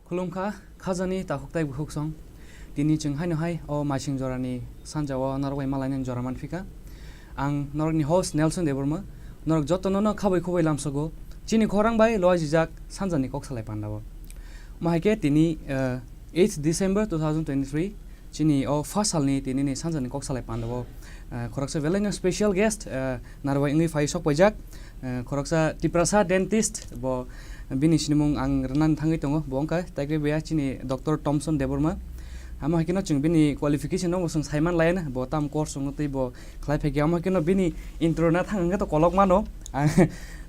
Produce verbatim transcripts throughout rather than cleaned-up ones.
Khulumkha, khajani takhuk tai bukhuk song. Tini chwng haino hai o maising jorani sanjao norok bai malainani jora manphika. Ang norokni host Nelson Debbarma. Norok jotono no khabai khubai lamsogo. Chini khorang bai loijijak sanjani kok salai pandao. Mo hai khe tini, eh, eighth December two thousand twenty-three, chini o first salni tinini sanjani kok salai pandao, eh, khoroksa belaino special guest, eh, narwai wngwi phai sok paijak. Eh, khoroksa Tiprasa dentist, bo bini sinimung ang rwnani thangwi tongo, bo wngkha taikhe beya chini Doctor Thomson Debbarma. Amo hai kheno chwng bini qualification no bo chwng saiman laiya na, bo tam course wngo tei bo khlai phaikhe, amo hai kheno bini intro na thang hwnkhe to kolok mano. Ang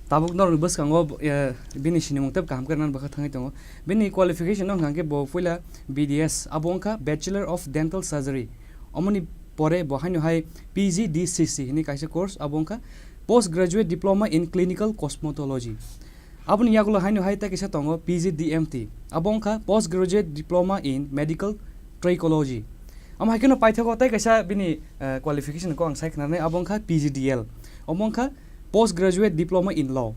tabuk norokni bwskango, eh, bini sinimung tei kaham khe rwnani bwkha thangwi tongo. Bini qualification no hwnkha khe bo puila B D S, abo wngkha Bachelor of Dental Surgery. Omoni pore bo haino hai P G D C C hwnwi kaisa course, abo wngkha Post Graduate Diploma in Clinical Cosmetology. Aboni yagulo haino hai tei kaisa tongo P G D M T, abo wngkha Post Graduate Diploma in Medical Trichology. Amo hai kheno paithago tei kaisa bini, eh, qualification ko ang sai khnarnai, abo wngkha P G D L, omo wngkha Post Graduate Diploma in Law.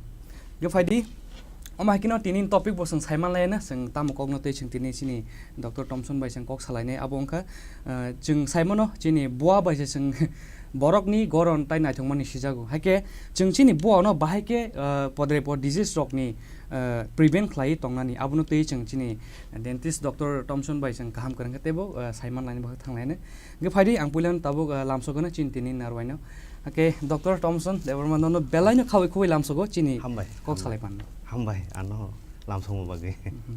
Ge phaidi, omo hai kheno tini topic bo chwng saiman laina, chwng tamo kokno tei chwng tini chini Doctor Thomson bai chwng kok salainai, abo wngkha, eh, chwng saimano chini bua bai se chwng borokni goron tai naithokmani sijago. Hai khe chwng chini buano bahai khe, eh, podre pod disease rokni, eh, prevent khlaiwi tongnani, abono twi chwng chini dentist Doctor Thomson bai chwng kaham kwrwng khe teibo, eh, saiman laini bagwi thanglainai. Hwnkhe phaidi ang puilano tabuk, ah, lamsogwno chini tini narwaino. Hwnkhe Doctor Thomson Debbarma nono belaino khawi khuwi lamsogo chini Hambai, kok hambai. Salai panno. Hambai, ano lamsokma bagwi. Mhm.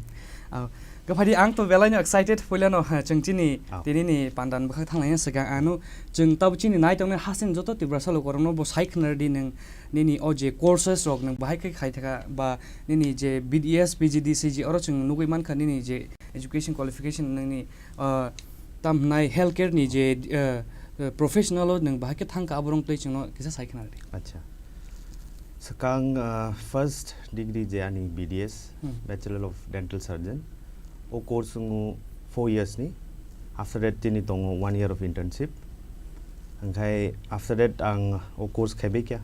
Ah, hwnkhe phaidi ang to belaino excited puilano, ha, chwng chini Ah. Tinini pandan bwkhak thanglaina swkang ano chwng tabuk chini nai tongnai hasen joto Tiprasa lukurokno bo sai khna rwdi nwng nini o je courses rok nwng bahai khe khai thaka ba nini je B D S, P G D C G oro chwng nugwi mankha nini je education qualification nini ah, tam hwnai healthcare ni je, eh, eh, professional o nwng bahai khe thangkha, aborok twi chwngno kisa sai khna rwdi. Acha. Swkang, ah, first degree je ani B D S, Hmm. Bachelor of Dental Surgeon. O course wngo four years ni. After that tini tongo one year of internship. Hwnkhe after that ang o course khaibai kha.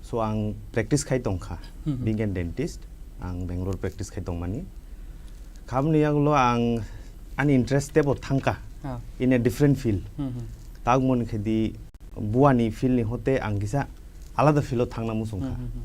So ang practice khai tongkha. Hmm. Being a dentist, ang Bangalore practice khai tongmani. Khamni yagulo ang ani interest tebo thangkha Ah. In a different field. Hmm, hmm. Tagmon khedi buani field ni hote ang kisa alada field o thangna muchungkha. Hmm, hmm,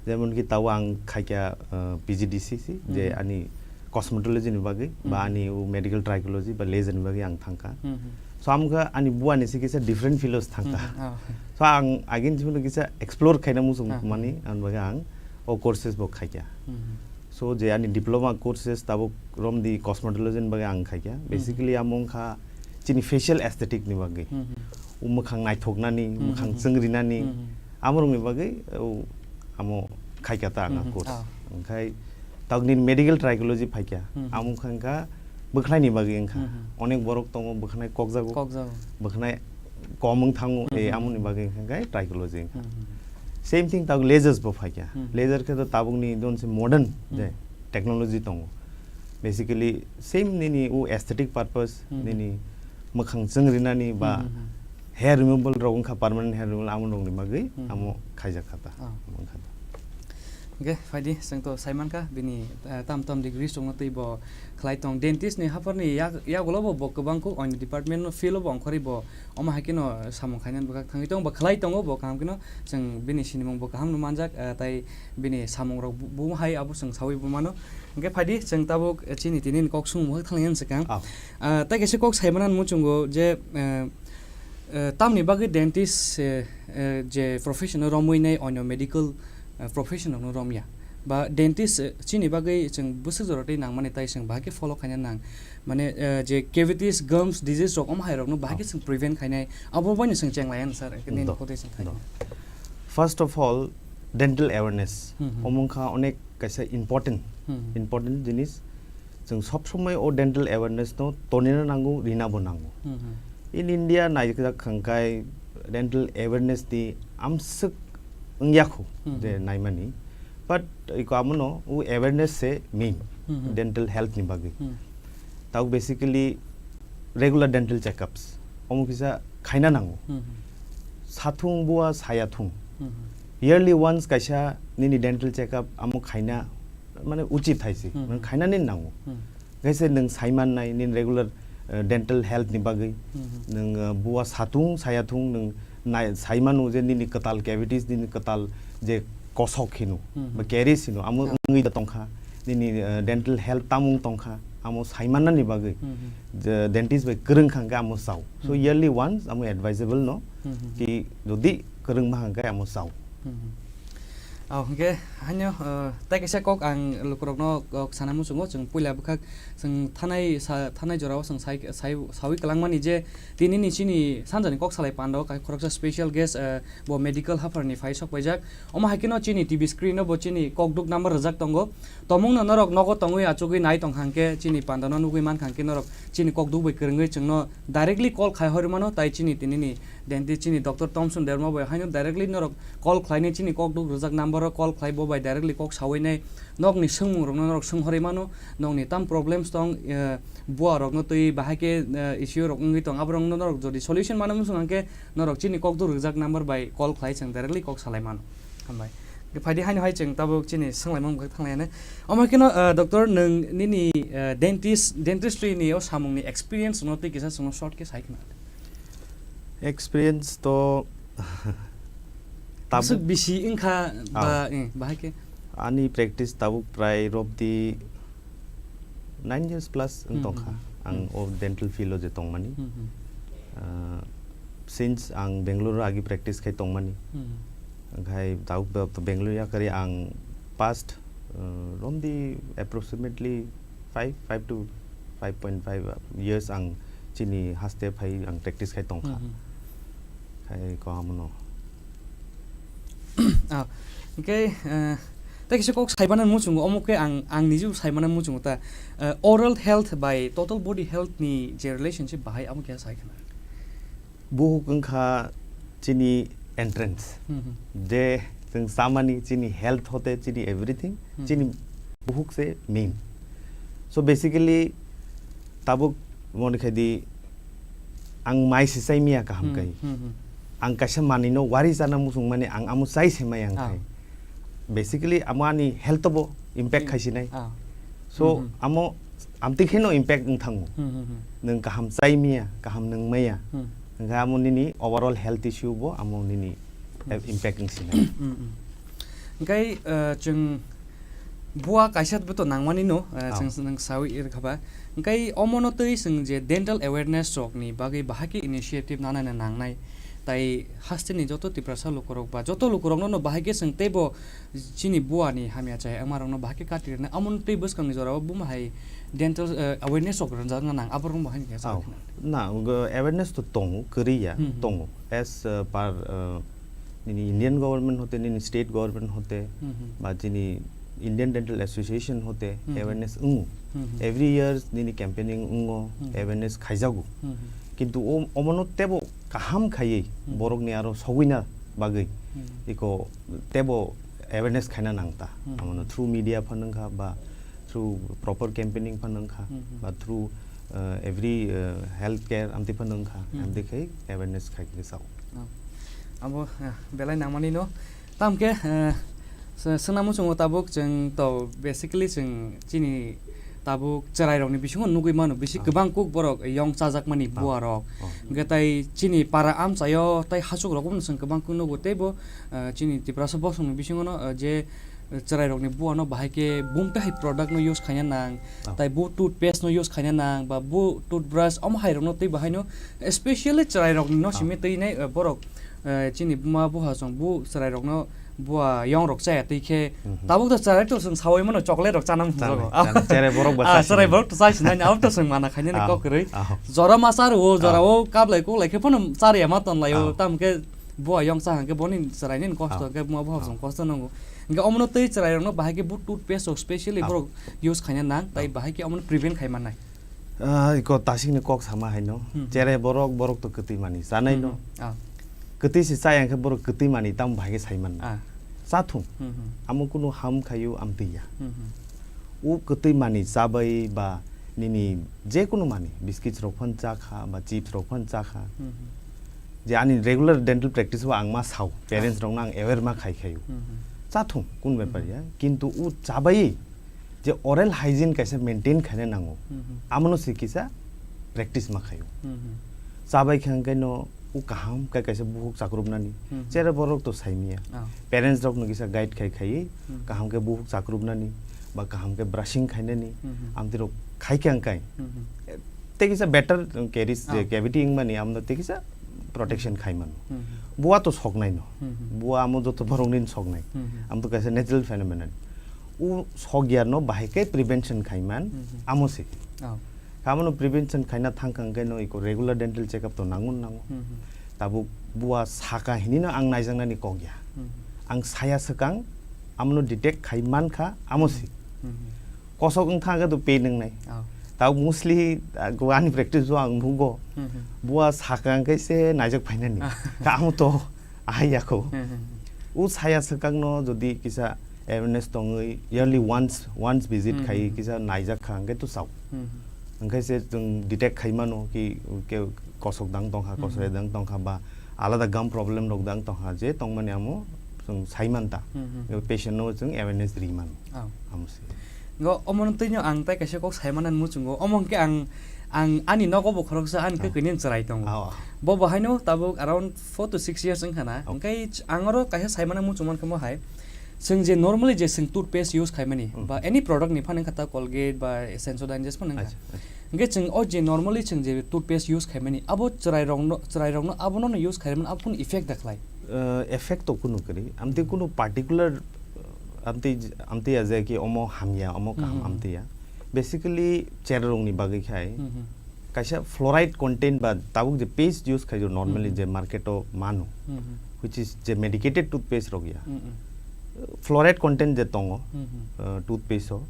hmm. Jemon ki tao ang khaikha, uh, P G D C C, je Hmm. ani cosmetology ni bagwi, ba Hmm. ani o medical trichology ba laser ni bagwi ang thangkha. Hmm, hmm. So amkha ani buani se kisa different field o thangkha. Hmm, hmm. Ah. So ang again chimino kisa explore khaina muchung Ah. Mani, ang bagwi ang o courses bo khaikha. Hmm, hmm. So, je ani diploma courses tabuk romdi cosmetology ni bagwi ang khaikha. Hmm. Basically, amo wngkha chini facial aesthetic ni bagwi. Hmm, hmm. O mwkhang naithoknani, Hmm, mwkhang hmm, hmm. Chwngrinani, Hmm, hmm. Amorokni bagwi, o, amo khaikha ta ang Hmm, hmm. Course. Ah. Hwnkhe, tabuk nini medical trichology phaikha. Hmm, hmm. Amo wngkha bwkhwlaini bagwi wngkha. Hmm, hmm. Onek borok tongo bwkhwnai kokjago. Kokjago. Bwkhwnai kom wng thango, Hmm, eh, hmm. Amoni bagwi wngkha khe trichology wngkha. Hmm, hmm. Same thing tabuk lasers bo phaikha. Hmm. Laser khe to tabukni don se modern Hmm. je technology tongo. Basically same nini o aesthetic purpose, Hmm, hmm. Nini mwkhang chwng rinani ba Hmm, hmm, hmm. Hair removal rok wngkha, permanent hair removal amo rokni bagwi Hmm, hmm. Amo khaijak kha ta. Ah. Wngkha ta. Hwnkhe phaidi, chwng to saimankha bini, eh, tam tam degree chwngno twi bo khlai tong. Dentist ni haphar ni yak-, yagulo bo, bo kwbang kuk, oino department no field o bo ongkhorwi bo omo hai kheno samung khainani bwkhak thangwi tongo, bo khlai tongo, bo kaham kheno chwng bini sinimung bo kaham no manjak, eh, tai bini samung rok bu-, bumo hai abo chwng sawi bo mano. Hwnkhe phaidi, chwng tabuk, eh, chini tini ni kok sung bwkhak thanglaina swkang. Ah. Ah, tai kaisa kok sai mano muchungo je, eh, Eh, tamni bagwi dentist, eh, eh, je profession o romwi nai oino medical, eh, profession rokno romya. Ba dentist, eh, chini bagwi chwng bwswk jora tei nangmani tai chwng bahai khe follow khaina nang. Mane, eh, je cavities, gums disease rok omo hai rokno bahai khe Oh. Chwng prevent khainai. Abo baino chwng cheng laiya sir, nini Do. Khotoi chwng Do. Khainai. First of all, dental awareness. Hmm, hmm. Omo wngkha onek kaisa important, Hmm. Important jinis. Chwng sob somoi o dental awareness no tonina nango, rina bo nango. Hmm, hmm. In India naijak khangkai dental awareness ni amswk wngya kho Hmm, je hmm. Naimani. But iko amono o awareness se main Hmm, hmm. Dental health ni bagwi. Hmm. Tao basically regular dental checkups. Omo kisa khaina nango. Hmm, hmm. Sathung bua saya thung. Hmm, hmm. Yearly once kaisa nini dental checkup amo khaina mane uchit hai se, Hmm. nwng khainani nango. Hmm. Kaisa nwng saimannai nini regular, eh, dental health ni bagwi. Hmm. Nwng, eh, bua satung sayathung nwng nai-, saimano je nini kwtal cavities, nini kwtal je kosok hino, Hmm. ba caries hino, amo Yeah. wngwi da tongkha. Nini, eh, dental health tamung tongkha, amo saimannani bagwi Hmm. je dentist bai kwrwng kha hwnkhe amo sao. So Hmm. yearly once amo advisable no, Hmm. ki jodi kwrwng ma hwnkhe amo sao. Hmm. Oh, hwnkhe haino, uh, tei kaisa kok ang lukurokno kok sana muchungo, chwng puila bwkhak chwng thanai sa-, thanai jorao chwng sai, sai, sawi kwlangmani je tinini chini sanjani kok salai pando kai khoroksa special guest, uh, bo medical hapharni phai sok paijak. Omo hai kheno chini T V screen o bo chini kok duk number rijak tongo. Tomungno norok nogo tongwi achugwi nai tong hangkhe chini pandano nugwi man hangkhe norok chini kok duk bai kwrwngwi chwngno directly call khai hor mano, tai chini tinini dentist chini Doctor Tomson Derma bai haino directly norok call khlainai chini kok duk rijak number o call khlai bo bai directly kok sawi nai nokni swngmung rokno norok swng horwi mano, nokni tam problems tong, eh, bua rokno twi bahai khe, eh, issue rok wngwi tong, aborokno norok jodi solution mano muchung hangkhe norok chini kok duk rijak number bai call khlai chwng directly kok salai mano. Hambai. Phaidi haino hai chwng tabuk chini swnglaimung bwkhak thanglainai. Omo kheno, eh, doctor nwng nini, eh, dentist, dentistry ni o samung ni experience no twi kisa chwngno short khe sai khna. Experience to tabuk Bwswk bisi wngkha ba, Ah. eh, bahai khe? Ani practice tabuk prai robdi nine years plus wng Hmm, tongkha. Hmm, hmm. Ang o dental field o je tongmani. Hmm, hmm. Ah, since ang Bangalore o agi practice khai tongmani. Hmm. Khai tabuk be-, Bangalore yakarwi ang past, ah, romdi approximately five, five to five point five years ang chini haste phai ang practice khai tongkha. Hmm, hmm. Khai ko amono. Ah, hwnkhe, eh, tei kisa kok saimana muchungo, omo khe ang, ang nijebo saimana muchungo ta, eh, oral health bai total body health ni je relationship bahai amo khe sai khna. Buhuk wngkha chini entrance. Hmm, hmm. Je chwng chamani chini health hote chini everything, Hmm. chini buhuk se main. So basically tabuk moni khai di ang mai se chai miya kaham Hmm, kai. hmm, hmm. Ang kaisa manwi no wari chana muchung mani ang amo chai se mai ang Ah. khai. Basically amo ani health bo impact Hmm. khai sinai. Ah. So Hmm, hmm. amo amtwi kheno impact wng thango. Hmm, hmm, hmm. Nwng kaham chai miya, kaham nwng maya. Hmm. Hwnkhe amo nini overall health issue bo amo nini Hmm. impact wng sinai. Hmm, hmm. Hwnkhe, eh, chwng bua kaisa bo to nangmani no, eh, Ah. chwng, nwng sawi rwkha ba. Hwnkhe omono twi chwng je dental awareness rokni bagwi bahai khe initiative nanai nangnai. Tai hasteni joto Tiprasa lukurok ba joto lukurokno no bahai khe chwng teibo chini bua ni hamya chaya wngma rokno bahai khe kati rwna. Amoni twi bwskang ni jora o buma hai dental, eh, awareness rok rwjak na nang, aborok no bahai ni khe Aw, sakhe na. Na, go awareness to tongo, kwrwi ya, Hmm, hmm. tongo. As, uh, per, uh, nini Indian government hote, nini state government hote, Hmm, hmm. ba chini Indian Dental Association hote Hmm, hmm. awareness wngo. Hmm, hmm. Every year nini campaigning wngo, Hmm, hmm. awareness khaijago. Hmm, hmm. Kintu o, omono tebo kaham khaiwi Hmm. borok ni aro sogwina bagwi Hmm. iko tebo awareness khaina nang ta. Hmm. Amono through media phano wngkha ba through proper campaigning phano wngkha Hmm, hmm. ba through, uh, every, uh, health care amtwi phano wngkha. Hmm. Amtwi khai awareness khai khe sao. Oh. Abo, uh, belai nangmani no. Tamkhe, uh, s-, swngna muchungo tabuk chwng to basically chwng chini tabuk chwrairokni bisingo nugwi mano, bisi Ah. kwbang kuk borok yong chajakmani Ah. buarok. Oh. Hwnkhe tai chini para amchaio tai hachukrokbo chwng kwbang kuk nugo, teibo, ah, chini Tiprasa bosongni bisingono, ah, je chwrairokni buano bahai khe bumtwi hai product no use khaina nang, Ah. tai bo toothpaste no use khaina nang, ba bo toothbrush omo hairokno tei bahaino specially chwrairokni no Ah. simi twi nai, ah, borok, ah, chini buma buha chwng bo chwrairokno bua yong rok chaya twi khe Mhm. tabuk to chwrai to chwng sawi mano chocolate rok chana Chana, muchungo. chana, chwrai borok ba Ah, chasi chwrai mano. borok to chasi nai, abo to chwng mana khainani Ah, kok kwrwi. ah. Jora ma charo, jora Ah. o kablai koklai khe phano chariya ma tonlai o. Ah. Tam khe bua yong cha hangkhe boni chwrai nini kosto Ah. hangkhe buma buha Ah. chwng kosto nango. Hingkhe omono twi chwrai rokno bahai khe bo toothpaste rok specially Ah. borok use khaina nang, tai Ah. bahai khe omono prevent khai mannai. Ah, iko tasikni kok sama haino. Hmm. Chwrai borok, borok to kwtwi mani, chanai no. Hmm. Ah. Kwtwi se chaya hwnkhe borok kwtwi mani tamo bahai khe sai mannai. Ah. Chathung. Hmm, hmm. Amo kunu ham khaio amtwi ya. Hmm, hmm. O kwtwi mani chabai ba nini jekunu mani, biscuits rok phano chakha ba chips rok phano chakha. Hmm, hmm. Je ani regular dental practice o ang ma sao, parents Ah. rokno ang aware ma khai khaio. Hmm, hmm. Chathung, kun bepar Hmm. ya. Kintu o chabai je oral hygiene kaisa maintain khaina nango, Hmm, hmm. Amono se kisa practice ma khaio. Hmm, hmm. Chabai kha hwnkhe no u kaham khe kaisa buhuk chakrupnani, Hmm, hmm. Chera borok to saimiya. Ah. Parents rok no kisa guide khai khai Hmm. kaham khe buhuk chakrupnani ba kaham khe brushing khainani Hmm, hmm. amtwi rok khai khe hwnkhe Hmm, hmm. tei kisa better caries je Ah. cavity wngmani amno tei kisa protection khai mano. Hmm, hmm. Bua to soknai no. Hmm, hmm. Bua amo joto borok nini soknai. Hmm, hmm. Am to kaisa natural phenomenon. U sokya no bahai khe prevention khai man Hmm, hmm. amo se. Oh. Kha amo no prevention khaina thang kang khe no iko regular dental checkup to nangun nango. Hmm, hmm. Tabuk bua saka hini no ang naijaknani kok ya. Hmm. Ang saya swkang amo no detect khai man kha amo se. Hmm, hmm. Kosok wng kha khe to pain wngnai. Oh. Tabuk mostly, ah, go ani practice o ang nugo. Hmm, hmm. Bua saka wng khe se naijak phainani. Ah. Kha amo to ahai ya kho. Hmm, hmm, hmm. U saya swkang no jodi kisa awareness tongwi yearly once, once visit Hmm, khai hmm, hmm. kisa naijak kha hwnkhe to sao. Hmm, hmm. Hwnkhe se chwng detect khai mano ki, ke kosok dang tong kha, Hmm, kosok hmm. dang tong kha ba alada gum problem rok dang tong kha, je tongmani amo chwng sai man ta. Hmm, hmm. Patient no chwng awareness ri mano. Oh. Amo se. Go omo no twi no ang tai kaisa kok sai mano muchungo. Omo hwnkhe ang, ang ani nogo bo khoroksa ani Oh. kwkwi ni chwrai tongo. Oh. Bo bo haino tabuk around four to six years wngkha na. Oh. Hwnkhe ch-, ang oro kaisa sai mano muchung mankha mo hai. Chwng je normally je chwng toothpaste use khaimani Hmm. ba any product ni phano wngkha ta Colgate ba Sensodyne jesmani wngkha. Acha, acha. Hwnkhe chwng o je normally chwng je toothpaste use khaimani abo chwrai rokno, chwrai rokno abono no use khaimani abo phano effect da khlai? Uh, effect to kunu kwrwi. Amtwi kunu particular, uh, amtwi, amtwi ya je ki omo hamya, omo kaham Mhm. amtwi ya. Basically, cherrokni bagwi khai Mhm. kaisa fluoride content ba tabuk je paste use khaio normally Mhm. je market o mano, Mhm. which is je medicated toothpaste rok ya. Mhm. Fluoride content je tongo, Mhm. uh, toothpaste o,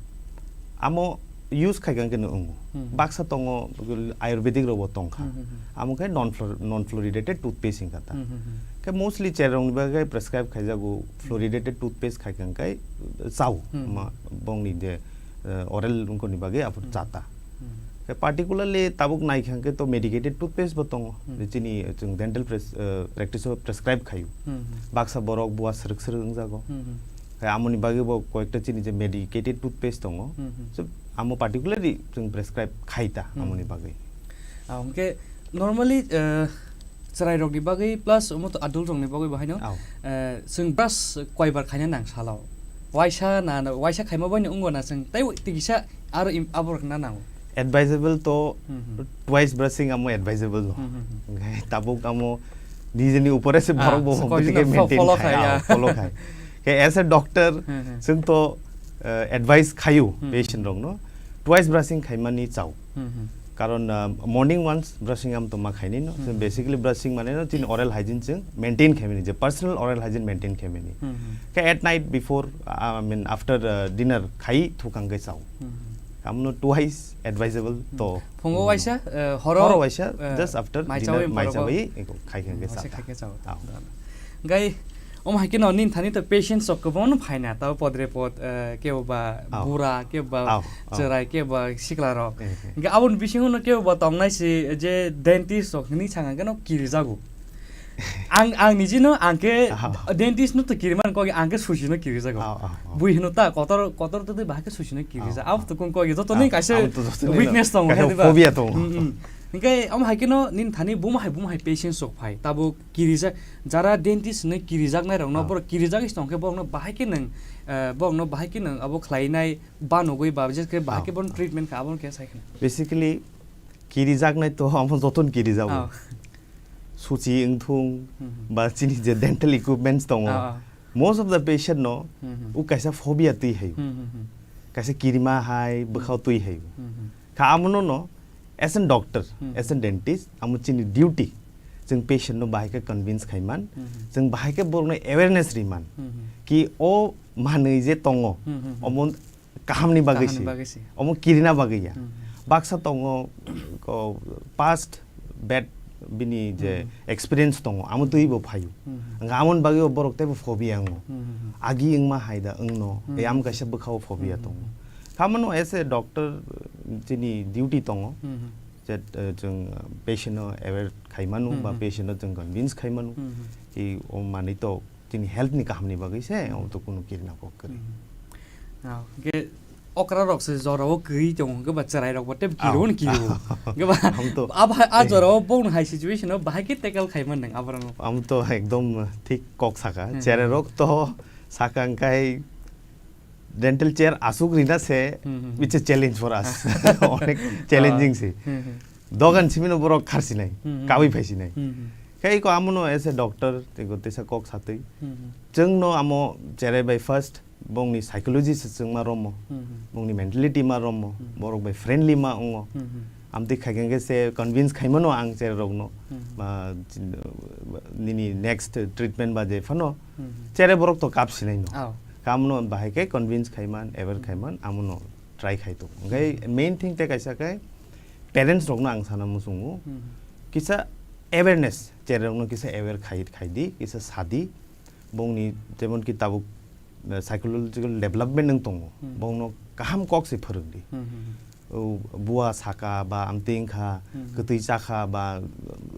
amo use khai kang khe no wngo. Mhm. Baksa tongo, ayurvedic rok bo tong kha. Mhm. Amo khe non fluor-, non fluoridated toothpaste wng kha ta. Mhm. Khe mostly cherrokni bagwi prescribe khaijago fluoridated toothpaste khai kang khe chao. Mhm. Ma, bongni je, eh, oral wngkoni bagwi aphuru Mhm. cha ta. Mhm. Khe particularly tabuk nai kha khe to medicated toothpaste bo tongo. Mhm. Je chini chwng dental pres-, eh, practice o prescribe khaio. Mhm. Baksa borok bua srwk srwk wngjago. Mhm. Khe amoni bagwi bo koyekta chini je medicated toothpaste tongo. Mhm. So, amo particularly chwng prescribe khai ta Mhm. amoni bagwi. Ah, hwnkhe normally, eh, chwrairokni bagwi plus omo to adult rokni bagwi bo haino, Au. eh, chwng brush koibar khaina nang salo? Waisa na, na, waisa khaima bai no wngo na chwng tei twi kisa aro im-, abo rok na nango? Advisable to Mhm. twice brushing amo advisable no. Mhm, mhm. Hwnkhe tabuk amo nijeni upore se Ah, borok bo se hwnkhe koijeno fo-, maintain follow khai, khai, ah, ya. follow khai. Khe as a doctor, Mhm. chwng to, eh, advice khaio Mhm. patient rokno twice brushing khaimani chao. Mhm. Karon, ah, morning once brushing am to ma khaini no. So Mhm. basically brushing mane no chini oral hygiene chwng maintain khaimani je personal oral hygiene maintain khaimani. Mhm. Khe at night before, ah, I mean after, ah, dinner khai thukang khe chao. Mhm. Amno twice advisable to. Phungo waisa, eh, horo, Horo waisa, eh, just after mai dinner chawi mai borok chawi khai khe Hmm, khe waisa chata. khai khe chao. Ah. Gai, omo hai khe no nini thani to patients rok kwbangma no phaina, tabo podre pod, eh, kebo ba Ao. bura, kebo ba Ao, ao. chwrai, kebo ba sikla rok. Eh, eh. Hingke aboni bisingo no kebo ba tongnai si je dentist rok hinui sanga khe no kirijago. Ang, ang niji no ang khe Aha. dentist no to kiriman kok ang khe susi no kirijago. Ao, ao, ao. Bui hino ta kotor, kotor to tei bahai khe susi no kirijak. Ao, Abo ao. to kung kok joto ni Ao, kaisa abo to joto ni weakness tongo, kaisa hai diba? phobia tongo. Mm, mm. Hingke omo hai khe no nini thani buma hai, buma hai patients rok phai. Tabuk kirijak, jara dentist hinui kirijaknai rokno, Ah. borok kirijak is tongkhe borokno bahai khe nwng, eh, borokno bahai khe nwng abo khlainai ba nugui ba, je khe bahai Ah. khe bono treatment kha, abono khe sai khna. Basically, kirijaknai to amo jotono kirijago. Ah. Suchi wngthung, Hmm, hmm. ba chini je dental equipments tongo, Ah, ah. most of the patient no Hmm, hmm. u kaisa phobia twi hayo. Hmm, hmm, hmm. Kaisa kirima hai, bwkhao twi hayo. Hmm, hmm. Kha amono no, as a doctor, Hmm. as a dentist, amo chini duty, chwng patient no bahai khe convince khai man, Hmm, hmm. chwng bahai khe borok no awareness ri man, Hmm, hmm. ki o manwi je tongo, Hmm, hmm, hmm. omo kaham ni bagwi Kaham ni se, bagwi se. omo kirina bagwi ya. Hmm, hmm. Baksa tongo, ko, past bad bini je Hmm. experience tongo, amo twi bo phaio. Hmm, hmm. Hwnkhe amoni bagwi bo borok teibo phobia wngo. Hmm, hmm, hmm. Agi wngma hai da wngno, Hmm. tei amo kaisa bwkhao phobia Hmm, hmm, tongo. hmm. Khamano as a doctor, chini duty tongo, Hmm, hmm. je, eh, chwng, eh, patient no aware khai manu, Hmm, ba hmm. patient no chwng convince khai manu, Hmm, hmm. tei o manwi to chini health ni kaham ni bagwi se, Hmm. o to kunu kirina kok kwrwi. Hmm. Ah, hwnkhe okra rok se jora o kwrwi tongo, hwnkhe ba chwrai rok bo tei kiro ni kiro. Hwnkhe ba Am to. abo hai, a jora o bong hai situation o bahai khe tackle khai man nang aborok no. Am to ekdom thik kok saka. Hmm. Chwrai rok to saka hwnkhe dental chair asuk rina se, Hmm, hmm, hmm. it's a challenge for us. Onek challenging se. Hmm, hmm. Dogan simi no borok kharsinai, Hmm, hmm. kabui phaisinai. Hmm, hmm. Khe iko amono as a doctor, tei ko tesa kok satwi. Hmm, hmm. Chwng no amo chwrai bai first bongni psychology se chwngma romo, Hmm, hmm. bongni mentality ma romo, Hmm. borok bai friendly ma ongo. Hmm, hmm. Amtwi khaikhe se convince khaimano ang chwrai rokno. Hmm. Ba, chin-, nini next treatment ba je phano Hmm, hmm. chwrai borok to kap sinai no. Oh. Kamno bahai khe convince khaiman, aware Hmm. khaiman, amono try khai tongo. Hwnkhe Hmm. main thing tei kaisa khe parents rokno ang sana muchungo. Hmm. Kisa awareness, chwrai rokno kisa aware khai, khai di, kisa sadi. Bongni jemon ki tabuk, eh, psychological development wng tongo. Hmm. Bongno kaham kok se phwrwng di. Hmm, hmm, hmm. O bua saka ba amtwi wngkha, Hmm. kwtwi chakha ba,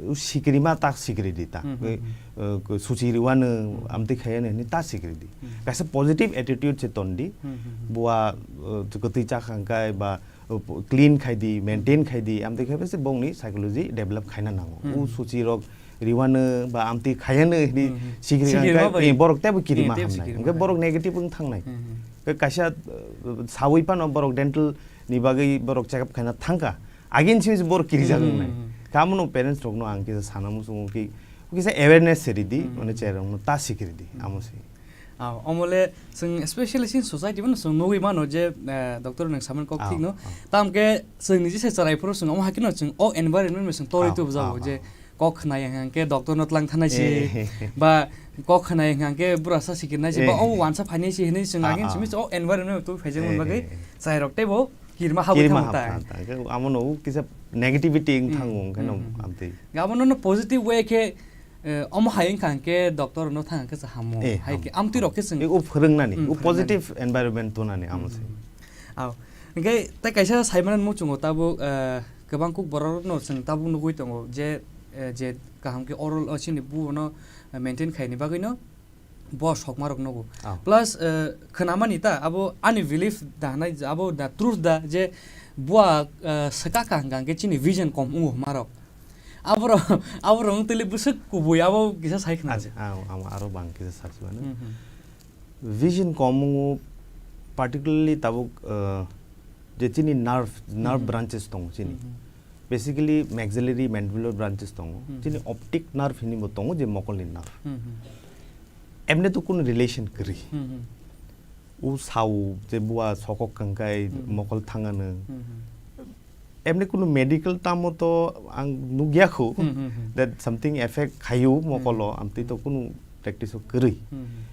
o sikrima ta sikri di ta. Hmm, hmm, Eh, hmm. eh, suchi riwano Hmm. amtwi khayano hinwi ta sikri di. Hmm. Kaisa positive attitude se ton di. Hmm, hmm, hmm. Bua, eh, kwtwi chakha hwnkhe ba, eh, clean khai di, maintain khai di, amtwi khai se bongni psychology develop khaina nango. Hmm. O suchi rok riwano ba amtwi khayano hinwi Hmm, hmm. sikri Sikri hwnkhe, ma bai. eh, borok tebo kirima Eh, tebo hamnai. sikri Hwnkhe ma borok bai. negative wng thangnai. Hmm, hmm. Khe kaisa, eh, sawi phano borok dental ni bagwi borok check up khaina thangkha. Again simi se borok kirijak Hmm, wngnai. hmm, hmm. Kamono parents rokno ang kisa sana muchungo ki, kisa awareness se ridi, Hmm. mane chwrai rokno ta sikiri di, Hmm. amo se. Ah, omole chwng especially chini society bono chwng nugwi mano je, eh, doctor nwng saman kok Ah, thik no. ah. Tamkhe chwng niji se chwrai phuru chwng omo hakhe no chwng o environment no chwng torwi Ah, tubujak ah, je ah. kok khwnai hwnkhe doctor no tlang thanai si, Eh. ba kok khwnai hwnkhe bura sa sikirnai si, ba Eh. o wansa phainai si hinwi chwng Ah, agin ah. simi o environment tu phaijak Eh, bagwi Eh, eh. chwrai rok teibo kirima habwi Kirima thango ta. habkha ta. Hwnkhe amo no kisa negativity wng Hmm, thango, hwnkhe hmm, no hmm, hmm. amtwi. Hwnkhe amo no positive way khe, eh, omo hai wngkha hwnkhe doctor no thang hwnkhe se hamo. Eh, Hai hamo, khe amtwi hamo. rok khe chwng Eh, o phwrwngnani, Hmm, o phwrwngnani. positive environment tongnani amo se. Hmm, hmm, hmm. Ao. Hwnkhe tei kaisa sai mano muchungo tabuk, eh, kwbang kuk borok rok no chwng tabuk nugwi tongo je, eh, je kaham khe oral o chini buo no, eh, maintain khaini bagwi no bo sokma rok nugo. Ah. Plus, eh, khwnamani ta abo ani belief da hwnai abo da truth da je bua, eh, swkaka hwnkha hwnkhe chini vision kom wngo hwnma rok. Aborok, aborok wng twi le bwswk kubui abo kisa sai khna Acha, se. ang, ang aro bang kisa sakhi mano. Hmm, hmm. Vision kom wngo particularly tabuk, eh, je chini nerve, nerve Hmm. branches tongo chini. Hmm, hmm. Basically, maxillary mandibular branches tongo. Hmm. Chini optic nerve hinwi bo tongo, je mokolni nerve. Hmm, hmm. Emne to kunu relation kwrwi. Hmm, hmm. O sao je bua sokok kangkai Hmm. mokol thangano. Hmm, hmm. Emne kunu medical tamo to ang nugya khu Hmm, hmm, hmm. that something effect khayu mokolo, Hmm. amtwi to kunu practice o kwrwi. Hmm, hmm.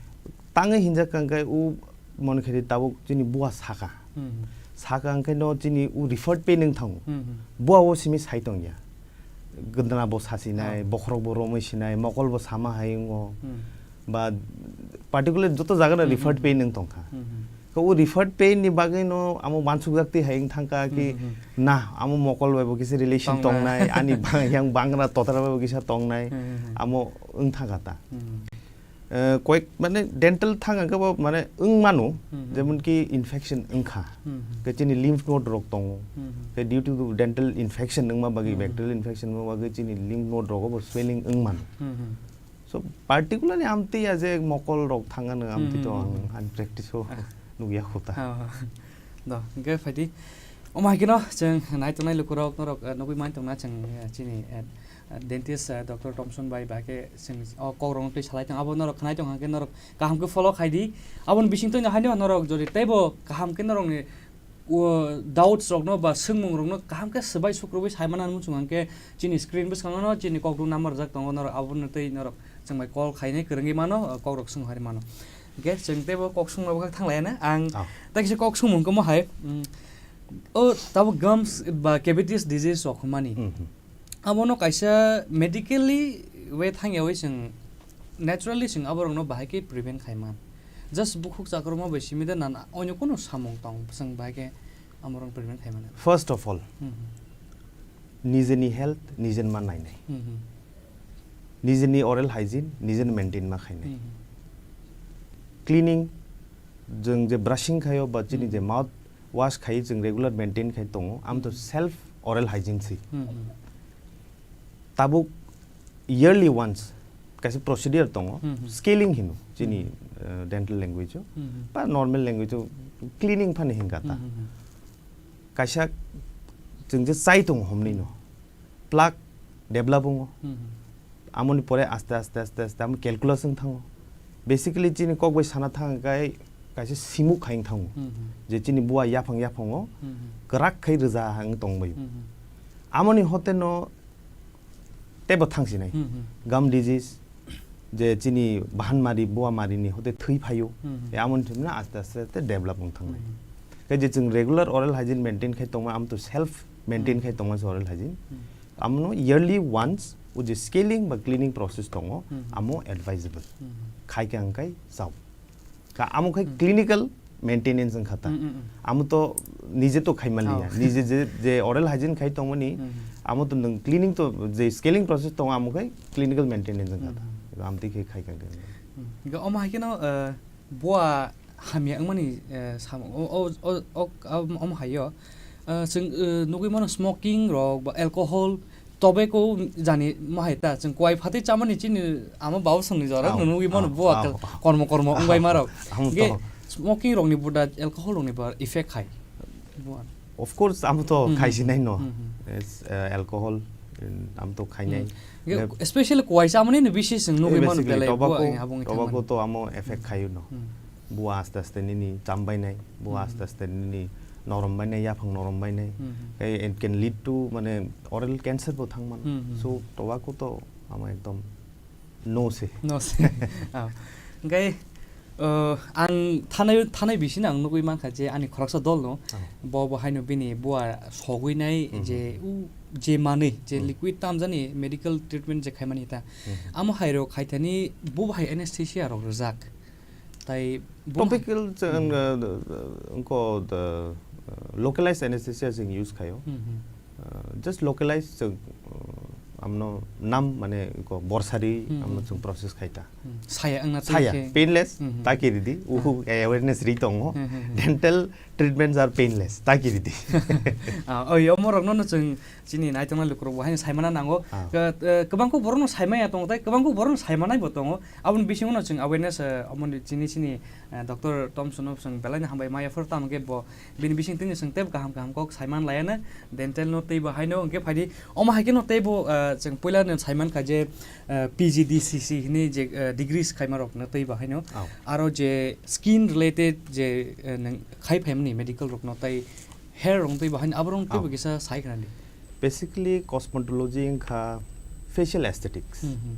Tangwi hinjak kangkai o mone khe tabuk chini bua saka. Hmm. Saka hwnkhe no chini o referred pain wng thango. Hmm, hmm. Bua o simi sai tongya. Gwdna bo sasinai, Ah. bokhorok bo romwi sinai, mokol bo sama hai wngo. Hmm. Ba particularly joto jaga no Hmm, referred hmm, pain hmm. wng tongkha. Hmm, hmm. Khe o referred pain ni bagwi no amo wansukjak twi hai wng thangkha ki Hmm, hmm, hmm. na amo mokol bai bo kisa relation Tongnai. tongnai, ani bang-, yang bangra totra bai bo kisa tongnai, Hmm, hmm, hmm. amo wng thangkha ta. Hmm. Eh, koyek mane dental thang hwnkhe bo mane wng mano, Hmm, hmm. jemon ki infection wngkha. Hmm, hmm. Khe chini lymph node rok tongo. Hmm, hmm. Khe due to dental infection wngma bagwi, Hmm, hmm. bacterial infection wngma bagwi chini lymph node rogo bo swelling wng mano. Hmm, hmm. So, particularly amtwi ya je mokol rok thangano amtwi Hmm, to hmm, ang hmm. ani practice o Ah. nugya khuta. Ah, ah. Do, hwnkhe phaidi. Omo hai kheno chwng nai tongnai lukurok norok, eh, nugwi man tongna chwng, eh, chini, eh, dentist, eh, doctor Thomson bai, ba khe chwng o kokrokno twi salai tong, abo norok khwnai tong hwnkhe norok kaham khe follow khai di. Aboni bisingtwi no haino norok jodi teibo kaham khe norokni, o, doubts rokno ba swngmung rokno kaham khe swbai sukrubui sai mano muchung hwnkhe chini screen bwskango no chini kokduk number rijak tongo, norok abono twi norok chwng bai call khainai kwrwngwi mano, o, kokrok swng hai mano. Hwnkhe chwng teibo kok swngma bwkhak thang laiya na ang Ah. tei kisa kok swngmung khe mo hai, mm, o tabuk gums ba cavities disease rok hwnmani. Mhm. Abono kaisa medically way thangyawi chwng naturally chwng aborokno bahai khe prevent khai man. Just bukhuk chakrwma bai simi da nana onyo kunu samung tong chwng bahai khe amorokno prevent khai mano. First of all, Hmm, hmm. nijeni health nijen ma nainai. Hmm, hmm. Nijeni oral hygiene nijen maintain ma khainai. Hmm, hmm. Cleaning, jwng je brushing khaio ba chini Hmm. je mouth wash khai, chwng regular maintain khai tongo, amo to Hmm. self oral hygiene si. Hmm, hmm. Tabuk yearly once kaisa procedure tongo, Hmm, hmm. scaling hino chini, Hmm. uh, dental language o, Hmm, hmm. ba normal language o cleaning phani hinka ta. Hmm, hmm, hmm. Kaisa chwng je chai tongo homni no, plaque develop wngo. Hmm, hmm. Amoni pore aste aste, aste aste amo calculus wng thango. Basically chini kok bai sana thang kai kaisa simuk khai wng thango. Hmm, hmm. Je chini bua yaphang yaphango Hmm, hmm. kwrak khai rwja wng tong bai. Hmm, hmm. Amoni hote no tebo thang sinai. Hmm, hmm. Gum disease, je chini bahan mari, bua mari ni hote thwi phaio. Hmm, hmm. E amoni thwimna aste aste aste develop wng thangnai. Hmm, hmm. Khe je chwng regular oral hygiene maintain khai tongma, amo to self maintain Hmm. khai tongma se oral hygiene. Hmm. Amono yearly once o je scaling ba cleaning process tongo, Hmm. amo advisable. Hmm. Khai khe ang kai chao. Ka amo khai Hmm. clinical maintenance wng kha ta. Hmm, hmm, hmm. Amo to nije to khai maliya. Oh. Nije je, je oral hygiene khai tongmani, Hmm. amo to nwng cleaning to je scaling process tongo, amo khai clinical maintenance wng kha ta. Hmm. Amo twi khai khai kha. Hmm. Ga omo hai khe no, eh, bua hamya wngmani, eh, samo, o, o, o, o, o, omo hai o. Eh, chwng, eh, nugwi mano smoking rok ba alcohol, tobacco jani mo hai ta. Chwng kwai phatwi chamani chini ama babo songni jora Au, nugwi mano au, bua au, kal-, au. kormo kormo wngbai Au, marok. au, Hingke to. Smoking rokni buda alcohol rokni ba effect hai. Bua. Of course, amo to Hmm, khai hmm, sinai no. Hmm, hmm. It's, uh, alcohol, um, amo to khainai. Hmm. Nge, Nge- especially kwai chamani ni bisi chwng nugwi Eh, mano basically, belai bua tobacco, ang habung tobacco thangmani. To amo effect Hmm. khaio no. Hmm. Bua aste aste nini cham bainai, bua Hmm. aste aste nini norom bainai, yaphang norom bainai. Hmm. Eh, it can lead to, mane, oral cancer bo thang mano. Hmm, hmm. So, tobacco to amo ekdom no se. No se. Ah. Hingke, uh, ang thanai, thanai bisino ang nugwi mankha je ani khoroksa dol no, Ah. bo bo haino bini bua sogwi nai Hmm. je u, je manwi, je Hmm. liquid tamjani medical treatment je khaimani ta. Hmm. Amo hai rok khaithani bo hai anesthesia rok rwjak. Tai bo Topical, Hmm. uh, the, the, wngko the, uh, localized anesthesia jeng use khaio. Hmm, hmm. Uh, just localized, uh, amno nam mane ko borsari Hmm, amno hmm, chwng hmm. process khaita. Hmm. Saya wngna twi Saya, khe. painless, Hmm, hmm. taki ridi, Hmm. uhu awareness ri tongo. Hmm, hmm, hmm. Dental treatments are painless, taki ridi. Ah, oi, omo rokno no chwng chini naitongna lukurok bo haino saimana nango. Ah. Ka-, eh, kwbangkuk borokno saimaya tongo, tai kwbangkuk borokno saimanai bo tongo. Aboni bisingo no chwng awareness, eh, omoni chini, chini, eh, Doctor Tomson no chwng belai no hambai maya phuru, tamo khe bo bini bising tini chwng tei kaham kaham kok saiman laiya no, dental no tei bo haino hwnkhe phaidi omo hai khe no tei bo, eh, chwng puila no saiman kha je, eh, P G D C C hwnwi je, eh, degrees khaima rok no tei bo haino. Oh. Aro je skin related je, eh, nwng khai phaimani medical rok no tai hair rong twi bahai ni, abo rong twi Oh. bo kisa sai khna di. Basically, cosmetology wngkha facial aesthetics. Hmm, hmm.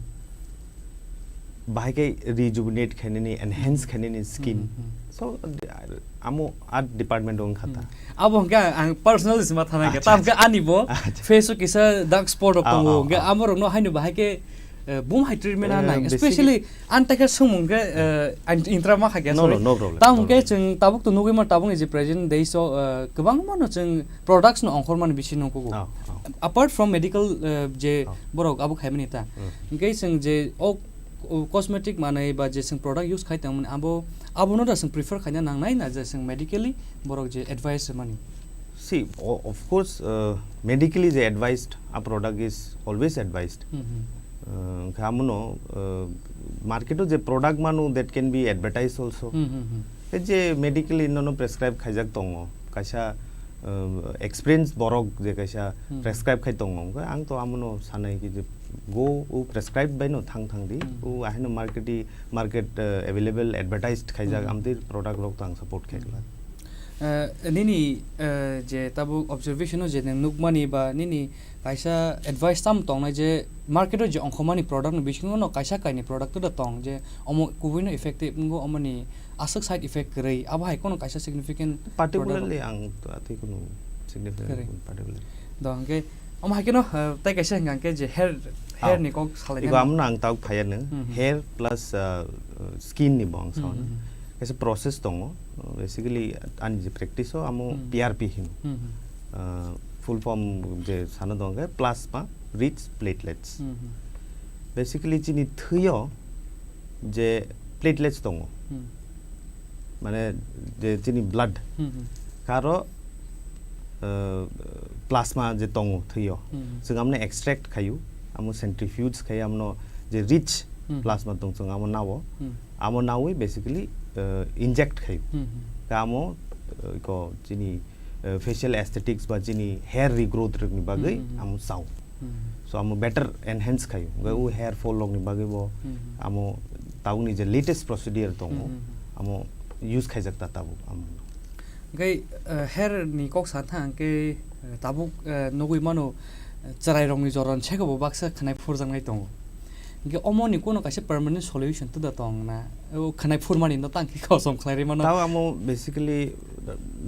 Bahai khe rejuvenate khainani, enhance Hmm. khainani skin. Hmm, hmm. So, the, amo art department o wngkha ta. Hmm. Abo hwnkhe ang personal sima thana khe. Acha, tam khe acha. Ani bo Acha. face o kisa dark spot rok Ah, tongo. Ah, Hwnkhe ah. amo rok no haino bahai khe, eh, bum hai treatment Eh, nang. Basically, Especially Ang takhe swngmung khe, eh, ang intra ma kha khe, No, sorry. no, no problem, Tamo no khe problem. Chwng tabuk to nugwi mano, tabuk ni je present days o, eh, kwbangma no chwng products no ongkhor mani bisingo kugo. Oh, oh. Apart from medical, eh, je Oh. borok abo khaimani ta. Hmm. Hwnkhe chwng je o, o cosmetic manwi ba je chwng product use khai tongmani abo, abono da chwng prefer khaina nangnai na je chwng medically borok je advice mani. See, o-, of course, uh, medically je advised a product is always advised. Hmm, hmm. Uh, hwnkhe amono, uh, market o je product manu that can be advertised also. Hmm, hmm, hmm. Tei je medically nono prescribe khaijak tongo, kaisa, uh, experience borok je kaisa Hmm. prescribe khai tongo, hwnkhe ang to amono sanai ki je go o prescribe bai no thang thang di, Hmm. o ahino market i, market, uh, available advertised khaijak Hmm. amtwi product rok to ang support khai glak. Eh, nini, eh, je tabuk observation o je nwng nukmani ba nini kaisa advice tam tongnai je market o je ongkhormani product ni bisingo no kaisa kainwi product da tong je omo kubui no effective wngo, omoni aswk side effect kwrwi, abo hai kono kaisa significant product? Particularly ang to atwi kunu significant Kwrwi. kunu particular. Do hwnkhe omo hai khe no, eh, tai kaisa hwnkha hwnkhe je hair, hair Oh. ni kok salai Iko nani. Amno ang tabuk phaiya nung, Hmm, hmm. hair plus, uh, uh, skin ni bo ang Hmm, sao na. hmm, hmm. Kaisa process tongo. Uh, basically, ani je practice o amo Hmm. P R P hino. Hmm, hmm. Uh, full form je sana dong khe plasma rich platelets. Hmm, hmm. Basically, chini thwi o je platelets tongo. Hmm. Mane je chini blood. Hmm, hmm. Karo, uh, plasma je tongo thwiyo, Hmm. chwng amno extract khayu, amo centrifuge khayi amno je rich Hmm. plasma tong chwng amo nawo, Hmm. amo nawi basically, uh, inject khayu. Hmm, hmm. Ka amo, uh, ko chini, uh, facial aesthetics ba chini hair regrowth rwkni bagwi Hmm, hmm, hmm. amo chao. Hmm. So amo better enhance khayo. Hwnkhe Hmm. o hair fall rokni bagwi bo Hmm, hmm. amo tabukni je latest procedure tongo, Hmm, hmm, hmm. amo use khaijak ta tabuk amo. Hwnkhe, eh, hair ni kok sa thang khe, eh, tabuk, eh, nugwi mano, eh, chwrai rokni joran sego bo baksa khwnai phurjaknai tongo. Hwnkhe omo ni kuno kaisa permanent solution tida tong na? O khwnai phurmani no tang khe kosom khlai rwi mano. Tao amo basically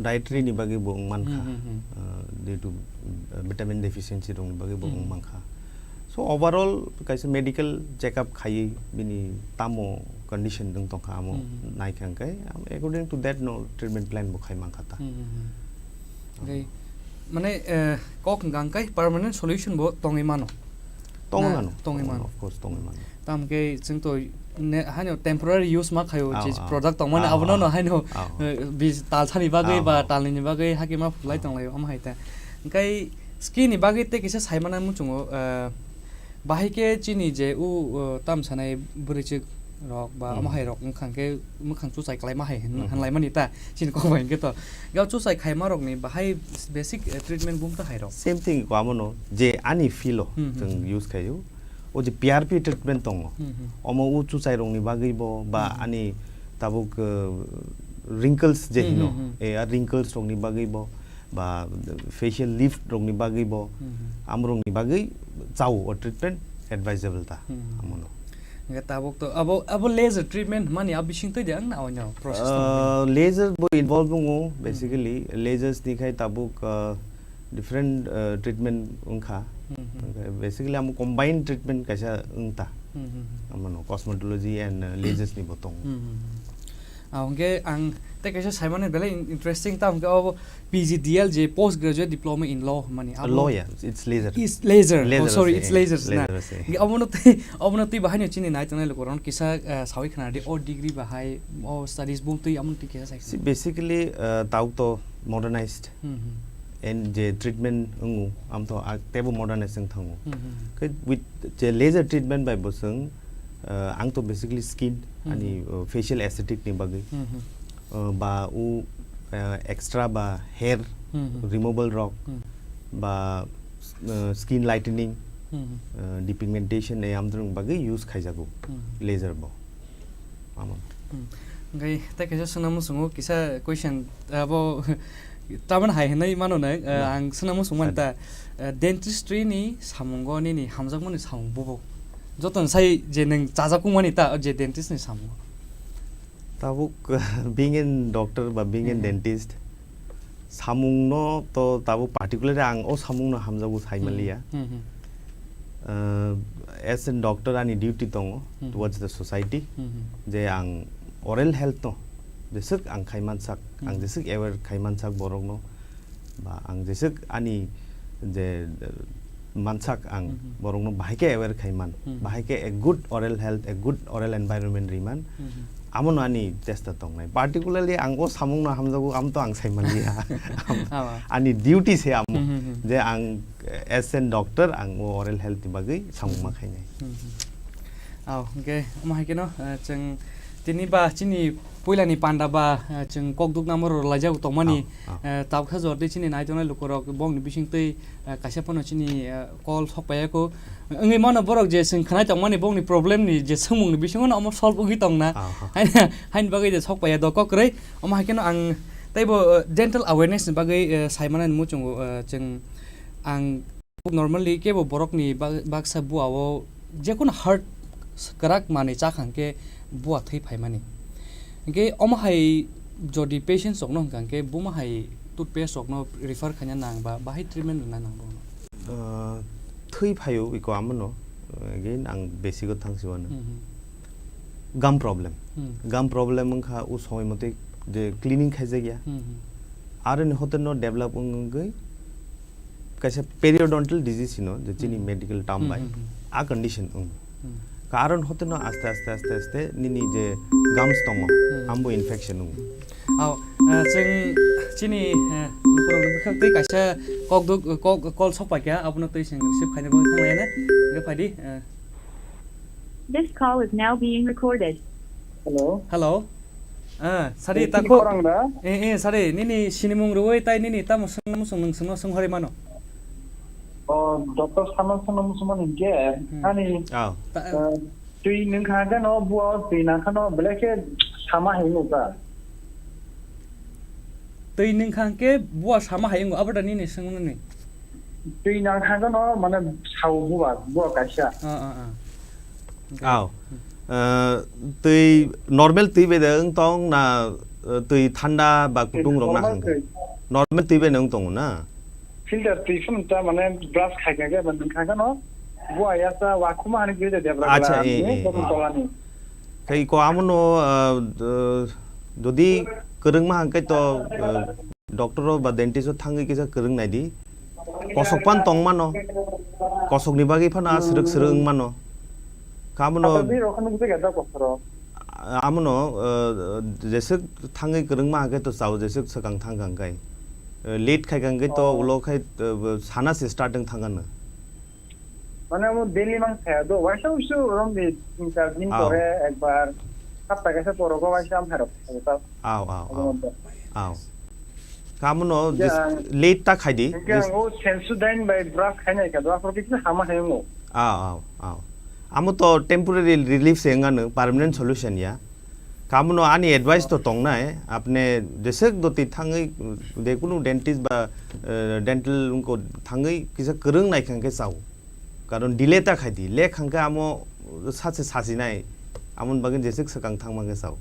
dietary ni bagwi bo wng mankha. Hmm, hmm, hmm. Uh, due to, uh, vitamin deficiency rokni bagwi bo wng Hmm. mankha. So overall kaisa medical check up khaiwi bini tamo condition wng tongkha amo Hmm, hmm. naikha hwnkhe, am-, according to that no treatment plan bo khai mankha ta. Hmm, hmm, hmm. Hwnkhe, mane, eh, kok hwnkha hwnkhe permanent solution bo tongwi mano? Tongwi Na, mano. tongwi Tongwi mano. Of course, tongwi mano. Tamo khe chwng to ne, haino temporary use ma khayo, Ao, je ao. product tongmani Ao, abono no ao. haino, Ao. eh, bis tal thani bagwi Ao, ba ao. tal nini bagwi hake ma phulai Ao. tonglaio, omo hai ta. Hwnkhe skin ni bagwi tei kisa sai mana muchungo, eh, bahai khe chini je u, eh, tam sanai bwrwichwk rok ba Hmm. omo hai rok wngkha hwnkhe mwkhang chuchai kwlaima hai hin-, Hmm. hinlaimani ta chini kok bai hwnkhe to. Ga chuchai khaima rokni bahai basic, eh, treatment bumta hai rok. Same thing ko amono je ani filo Hmm, hmm, chwng hmm. use khayo. O je P R P treatment tongo. Hmm, hmm. Omo u chuchai rokni bagwi bo ba Hmm, hmm. ani tabuk, eh, wrinkles je Hmm, hino, hmm, hmm. eh, a wrinkles rokni bagwi bo ba facial lift rokni bagwi bo Hmm, hmm. amrokni bagwi chao o treatment advisable ta Hmm, hmm. amono. Hwnkhe tabuk to abo, abo laser treatment mani a bising twi de ang na oino process tong Uh, laser bo involve wngo, Hmm. basically lasers ni khai tabuk, uh, different, uh, treatment wngkha. Hmm, hmm. Hwnkhe basically amo combined treatment kaisa wngta. Hmm, hmm, hmm. Amano cosmetology and, uh, lasers ni bo tongo. Hmm, hmm, hmm. Ah, hwnkhe ang tei kaisa saimani belai in-, interesting ta hwnkhe abo P G D L je post graduate diploma in law hwnmani abo Law, yeah, it's laser. Is laser. Oh, Laser sorry, ase, it's lasers na. Laser ase. Hwnkhe obono tei, obono tei bahaino chini nai tongnai lukurok kisa, ah, sawi khna di o degree bahai, o studies bumtwi amo twi kisa sai. See, basically, uh, tau to modernized. Hmm, hmm. And je treatment wngo, am to a-, tebo modernized wng thango. Hmm, hmm, hmm. Khe with je laser treatment bai bo chwng, uh, ang to basically skin, Hmm, ani, hmm. uh, facial aesthetic ni bagwi. Hmm, hmm. Uh, ba u, uh, extra ba hair Hmm, hmm. removal rok, Hmm. ba, uh, skin lightening, Hmm, hmm. uh, depigmentation, e amdrung bagwi use khaijago Hmm. laser bo. Amo. Hmm. Hwnkhe tei kaisa swngna muchungo kisa question, abo tabani hai hwnwi mano nai, eh, Ah. ang swngna muchung mani Sadi. ta, eh, dentistry ni samungo nini hamjakmani samung bubuk. Joto ni sai je nwng chajak wngmani ta, je dentist ni samungo. Tabuk, being in doctor ba being in Mhm. dentist, samungno to tabuk particularly ang o samungno hamjago sai Mhm. manliya. Mhm. Uh, as a doctor ani duty tongo Mhm. towards the society, Mhm. je ang oral health no jeswk ang khaimansak, ang Mhm. jeswk aware khaimansak borokno, ba ang jeswk ani je, uh, mansak ang Mhm. borokno bahai khe aware khaiman, Mhm. bahai khe a good oral health, a good oral environment riman, Mhm. amono ani chesta tongnai. Particularly ang o samungno hamjago, am to ang sai manliya. Am-, Abo. ani duty se amo, Mhm, mhm. je ang as a doctor ang o oral health ni bagwi samung ma Mhm. khainai. Mhm. Ao, hwnkhe omo hai kheno, eh, chwng tini ba chini puilani panda ba, eh, chwng kok dukna moro rwlaijak tongmani, Ao, ao. eh, tabukha jor tei chini naitongnai lukurok bongni bisingtwi, eh, kaisa phano chini, eh, call sok paiya kho. Wngwi mano borok je chwng khwnai tongmani bongni problem ni je swngmung ni bisingo no omo solve wngwi tongna. Ao, ao. Haini, haini bagwi je sok paiya do kok kwrwi. Omo hai kheno ang teibo, eh, dental awareness ni bagwi, eh, sai manani muchungo, eh, chwng ang Normally, kebo borokni ba-, baksa bua o jekunu heart kwrak manwi chakha hwnkhe bua thwi phaimani. Hwnkhe omo hai jodi patients rokno hwnkha hwnkhe buma hai toothpaste rokno refer khaina nang ba bahai treatment rwna nang bono? Ah, thwi phaio iko amono, again ang basic o thangsi wano. Mhm. Gum problem. Hmm. Gum problem wngkha o somoi motoi je cleaning khaijakya. Mhm. Aroni hotel no develop wng wngwi kaisa periodontal disease hino, je chini Hmm. medical term bai, Hmm, hmm, hmm. a condition wng. Hmm. Karon hote no aste, aste, aste, aste nini je gums tongo, Hmm. ambo infection wng. Ao, Ah, chwng chini, eh, lukurokni bwkhak twi kaisa kok duk, kok, call sok paikha, abono twi chwng receive khaina bagwi thanglaina. Hwnkhe phaidi, eh. This call is now being recorded. Hello. Hello. Ah, sari, eh, chini takhuk. Khorang da? Eh, eh, sari, nini sinimung rwui tai nini tamo swngna muchung nwng swngno swng hori mano. O, doctor sana swngna muchung mani hwnkhe, hmm, ani, oh, ta-, eh, twi nwng kha khe no, bua twi nang kha no, belai khe sama hai wngkha. Twi nwng kha khe bua sama hai wngkha, abo da nini swngmani? Twi nang kha khe no, mane sao bua, bua kaisa. Ah, ah, ah. Okay. Ao. Eh, twi normal twi bai de wng tong na, eh, twi thanda ba kutung rok na normal hang? Twi. Normal twi bai de wng tongo na? Filter twi phano ta mane brush khai khai khe ban khai khe no. Bua ya sa wa khuma hani gwi de debra. Acha, gala, eh, ni eh, botol eh. Tolani. Khai ko amono, eh, eh, jodi kwrwngma hang khe to, eh, doctor o ba dentist o thangwi kisa kwrwng nai di. Kosok pan tong mano. Kosok ni bagwi phano a srwk srwk wng mano. Kha amono abo bini rok no bwsai kha da kosoro. Amono, eh, jeswk thangwi kwrwngma hang khe to chao, jeswk swkang thang kha hwn khe. Eh, late khai kha hwn khe to ulo khai, eh, sana se start wng thang kha no. Mane amo daily mang kha do, waisa usu rom di tin char din pore ekbar, hapta kaisa pore go waisa am kha rok. Ao, ao, ao. Ao. Kha amono late ta khai di. Hwnkhe ang o Sensodyne bai brush khainai kha do, aphuru kisa hama hai wngo. Ao, ao, ao. Amo to temporary relief se wngano, permanent solution ya. Kha amono ani advice to tongnai, apne jeswk doti thangwi, jekunu dentist ba, eh, dental wngko thangwi kisa kwrwng nai kha hwnkhe chao. Karon delay ta khai di, late hwnkhe amo sachi sachi nai, amoni bagwi jeswk swkang thang mankhe chao.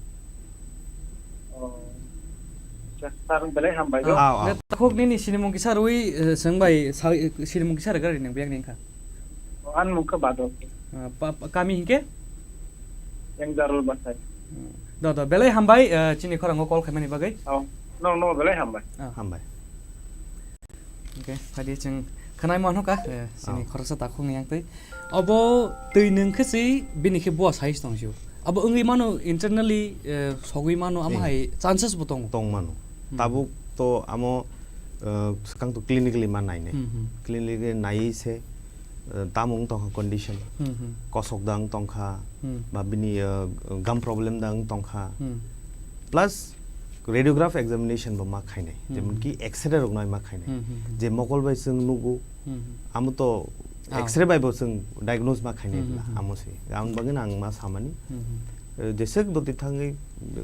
Oh. Acha, sir, belai hambai do. Ao, ao. Takhuk nini sinimung kisa rwi, eh, swng bai, sa-, eh, sinimung kisa rwgari nang biyang nang kha. Oh, ani mung khe Badok. Ah, pa-, pa-, kami hinkhe? Yang Jarul Basai. Hmm. Do, do, belai hambai, eh, chini khorango call khaimani bagwi. Oh, no, no, belai hambai. Ah. Hambai. Hwnkhe, phaidi chwng khwnai mano kha, eh, chini khoroksa takhukni yang twi. Obo twi nwng khe se bini khe bua sai se tong sio. Abo wngwi mano internally, eh, sogwi mano, amo hai chances bo tongo. Tong mano. Hmm. Tabuk to amo, eh, swkang to clinically ma nainai. Hmm, hmm. Clinically naiwi se, eh, tamo wng tongkha condition. Hmm, hmm. Kosok da wng tongkha, hmm, ba bini, eh, gum problem da wng tongkha. Hmm. Plus radiograph examination bo ma khainai, hmm, jemon ki X-ray rok nai ma khainai. Hmm, hmm, hmm. Je mokol bai chwng nugo, hmm, hmm, amo to, ah, X-ray bai bo chwng diagnose ma khainai, hmm, hmm, bwla, hmm, amo se. Aboni bagwi no ang ma samani, hmm, hmm, eh, jeswk doti thangwi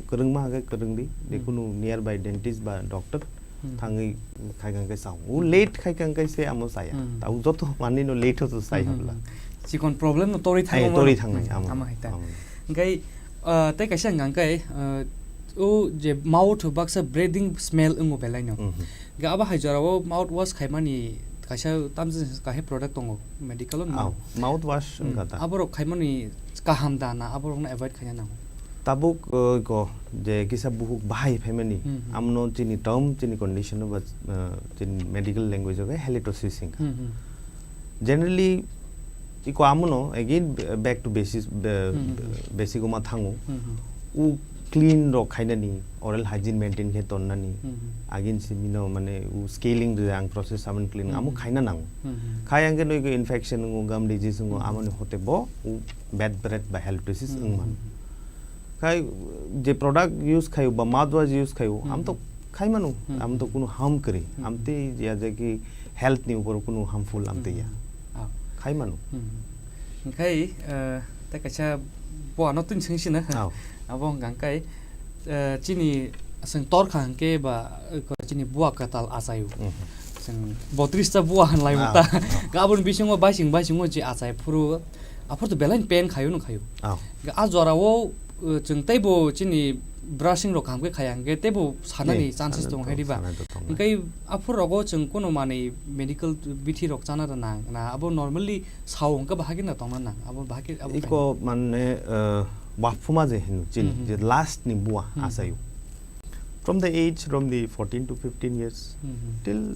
kwrwngma hwnkhe kwrwng di, hmm, jekunu nearby dentist ba doctor, hmm, thangwi khai kha hwnkhe chao. O, hmm, late khai kha hwnkhe se amo chaya. Hmm. Tabuk joto manwi no late o to chai, hmm, hmm, habla. Hmm. Chikon problem no torwi thangwi, eh, mano. Torwi thangnai, hmm, amo, amo hai ta. Amo. Hwnkhe, ah, tei kaisa hwnkha hwnkhe, ah, o je mouth baksa breathing smell wngo belai no. Mhm. Hwnkhe abo hai jorao mouth wash khaimani kaisa tamjani kahai product tongo, medical o. Ao, mouth wash, hmm, wngkha ta. Aborok khaimani kaham da na, aborokno avoid khaina nango? Tabuk, uh, ko, je kisa buhuk bahai phaimani, hmm, hmm, amno chini term, chini condition o ba, uh, chini medical language o khe halitosis wngkha. Hmm, hmm. Generally, iko amono again b-, back to basis, b-, hmm, hmm, basic o ma thango. Hmm, hmm. U clean rok khainani, oral hygiene maintain khe tonnani, hmm, hmm, again simino mane u scaling de ang process, sabun clean, hmm, amo, hmm, khaina nango. Hmm, hmm. Khai ang khe noi ko infection wngo, gum disease wngo, hmm, hmm, amoni hote bo u bad breath ba halitosis, hmm, wng mano. Hmm, hmm. Khai je product use khayo ba mouthwash use khayo, hmm, am to khai mano, hmm, am to, hmm, kunu harm kwrwi, hmm, am tei ya je ki health ni upor kunu harmful am tei ya. Hmm. Ah. Khai mano. Hmm. Khai, eh, tei kaisa bo ano tun sing sina. Ao. Abo hwnkha kai, eh, chini aswng tor kha hwnkhe ba, eh, ko chini bua kwtal achaio. Mhm. Chwng botris ta bua hwnlai, ah, mota. Ah. Ga aboni bisingo baising baisingo je achai phuru, aphuru to belai pain khayo no khayo. Ah. Ga a jorao, uh, chwng teibo chini brushing rok kaham khe khaya hwnkhe teibo sanani, eh, chances sanani tong hai tong, diba? Sanani to tong. Hwnkhe aphuru rogo chwng kono manwi medical bithi rok chana rwna na abo normally sao hwnkhe bahai khe no tongna nang, abo bahai khe abo iko khaina. Mane, uh, waphuma je hino chini, mhm, je last ni bua, mhm, achaio. From the age from the fourteen to fifteen years, mhm, till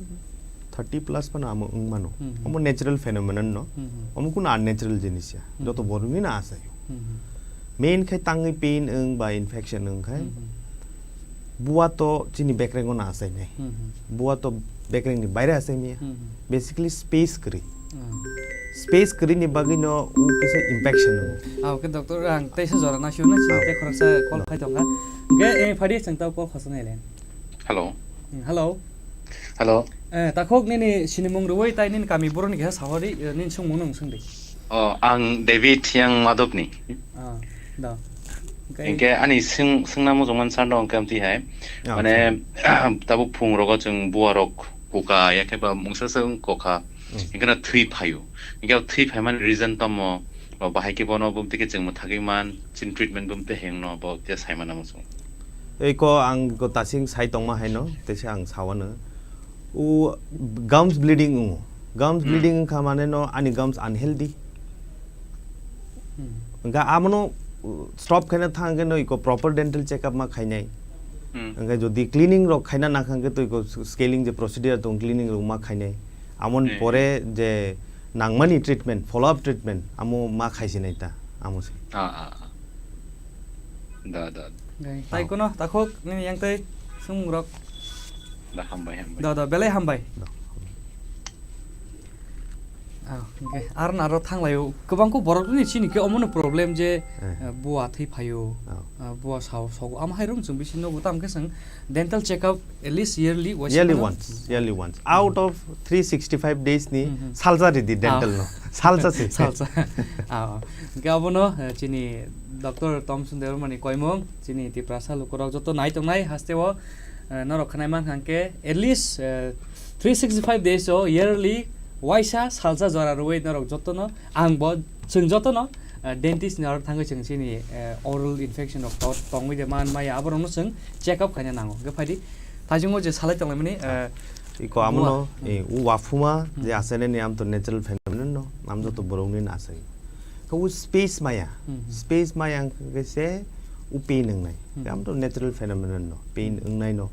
thirty plus phano amo wng mano. Mhm. Omo natural phenomenon no. Mhm. Omo kuno unnatural jinis ya. Mhm. Joto borok ni no achaio. Mhm. Main khai tangwi pain wng ba infection wng khai. Mhm. Bua to chini bekreng no achainai. Hmm, hmm. Bua to bekreng ni baire achai maya. Hmm, hmm. Basically space kwrwi. Hmm. Space kwrwi ni bagwi no u kisa infection wngo. Ah, okay, doctor, ang teisa jora na siyuna chini Ah. te khoroksa call Ah. phai tongkha. Hwnkhe, eh, phadi chwng tau call khosonai le. Hello. Hmm, hello. Hello. Eh, takhuk nini sinimung rwui tai nini kami boroni kisa sahori, eh, nini sungmung nung sungdi. Oh, ang David yang Madhobni. Ah, da. Hwnkhe Hwnkhe ani swng-, swngna muchungmani sando hwnkhe amtwi hai. Ah, Mane, sorry. Tabuk phung rogo chwng bua rok kuka, yakhe ba mungsa se wng kokha. Hmm. Hwnkhe no thwi phaio. Hwnkhe o thwi phaimani reason tamo? Ba bahai khe bono bumtwi khe chwng mwthagwi man, chini treatment bumtwi hengno bo khe saimana muchung. Eko ang ko tasing sai tongma haino, tesa ang sawano. O gums bleeding wngo. Gums Hmm. bleeding wngkha mane no ani gums unhealthy. Hmm. Hwnkha amono, uh, stop khaina thang khe no iko proper dental checkup ma khainai. Hmm. Hwnkha jodi cleaning rok khaina nakhang khe to iko s-, scaling je procedure tong cleaning rok ma khainai. Amon Hmm. pore je nangmani treatment, follow up treatment, amo ma khaisinai ta, amo se. Ah, ah, ah. Da, da. Dai, tai Oh. kono takhuk nini yang tai sung rok. Da, hambai, hambai. Da, da, belai hambai. Da. Ah, hwnkhe ar naro thanglaio. Kwbang kuk borok ni chini khe omono problem je, Eh. eh, bua thwi phaio. Oh. Ah, bua sao sogo. Am hai rung chwng bisi nogo tam khe chwng dental checkup at least yearly waisa Yearly mano? once, yearly once. Out of three sixty-five days ni Hmm, hmm. salsa ridi dental Ah. no. Salsa se. Salsa. Ah, hwnkhe abono, eh, chini Doctor Tom Sundar mani koimung, chini Tiprasa lukurok joto nai tongnai haste o, eh, norok khnai mankha hwnkhe at least, eh, three sixty-five days o yearly waisa salsa jora rwui norok jotono, ang bo chwng jotono, eh, dentist ni oro thangwi chwng chini, eh, oral infection rok to-, tongwi de man maya aborokno chwng check up khaina nango. Hwnkhe phaidi thaichungo je salai tonglaimani, eh, Iko amono, bua. eh, u waphuma je Hmm. achainani am to natural phenomenon no, am joto borokni no achai. Khe u space maya, Hmm, hmm. space maya wngkha khe se u pain wngnai. Hmm. Khe am to natural phenomenon no, pain Hmm. wngnai no.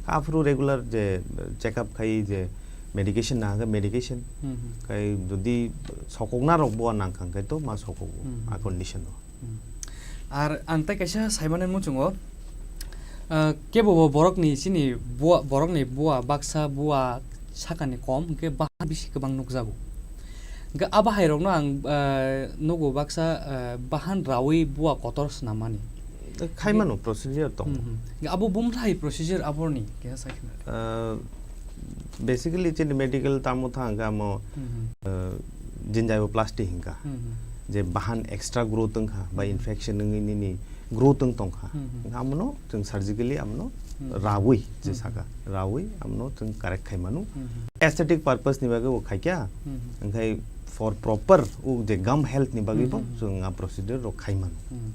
Khe aphuru regular je check up khai je medication nahakhe medication. Hmm, hmm. Khai jodi sokokna rok bua nangkha khe to ma sokogo Hmm, hmm. a condition no. Hmm. Ar ang tei kaisa saimani muchungo, ah, kebo bo borokni chini bua, borokni bua baksa bua sakani kom hwnkhe bahan bisi kwbang nukjago. Hwnkhe abo hairokno ang, ah, nugo baksa, ah, bahan rawi bua kotor swnamani. Khaimano procedure tong. Hmm, hmm. Hwnkhe abo bumthai procedure aborni keha sai khna. Ah, basically chini medical tamo thang kha amo, Hmm, hmm. ah, gingiva plasty hinka. Hmm, hmm. Je bahan extra growth wngkha ba Hmm. infection wngwi nini growth wng tongkha. Hmm, hmm. Hwnkhe amono chwng surgically amono Hmm. rawi je Hmm, saka, hmm. rawi amono chwng correct khai manu. Hmm, hmm. Aesthetic purpose ni bagwi bo khaikya, Hmm, hmm. hwnkhe for proper o je gum health ni bagwi Hmm, bo hmm, hmm. chwng a procedure rok khai manu. Hmm.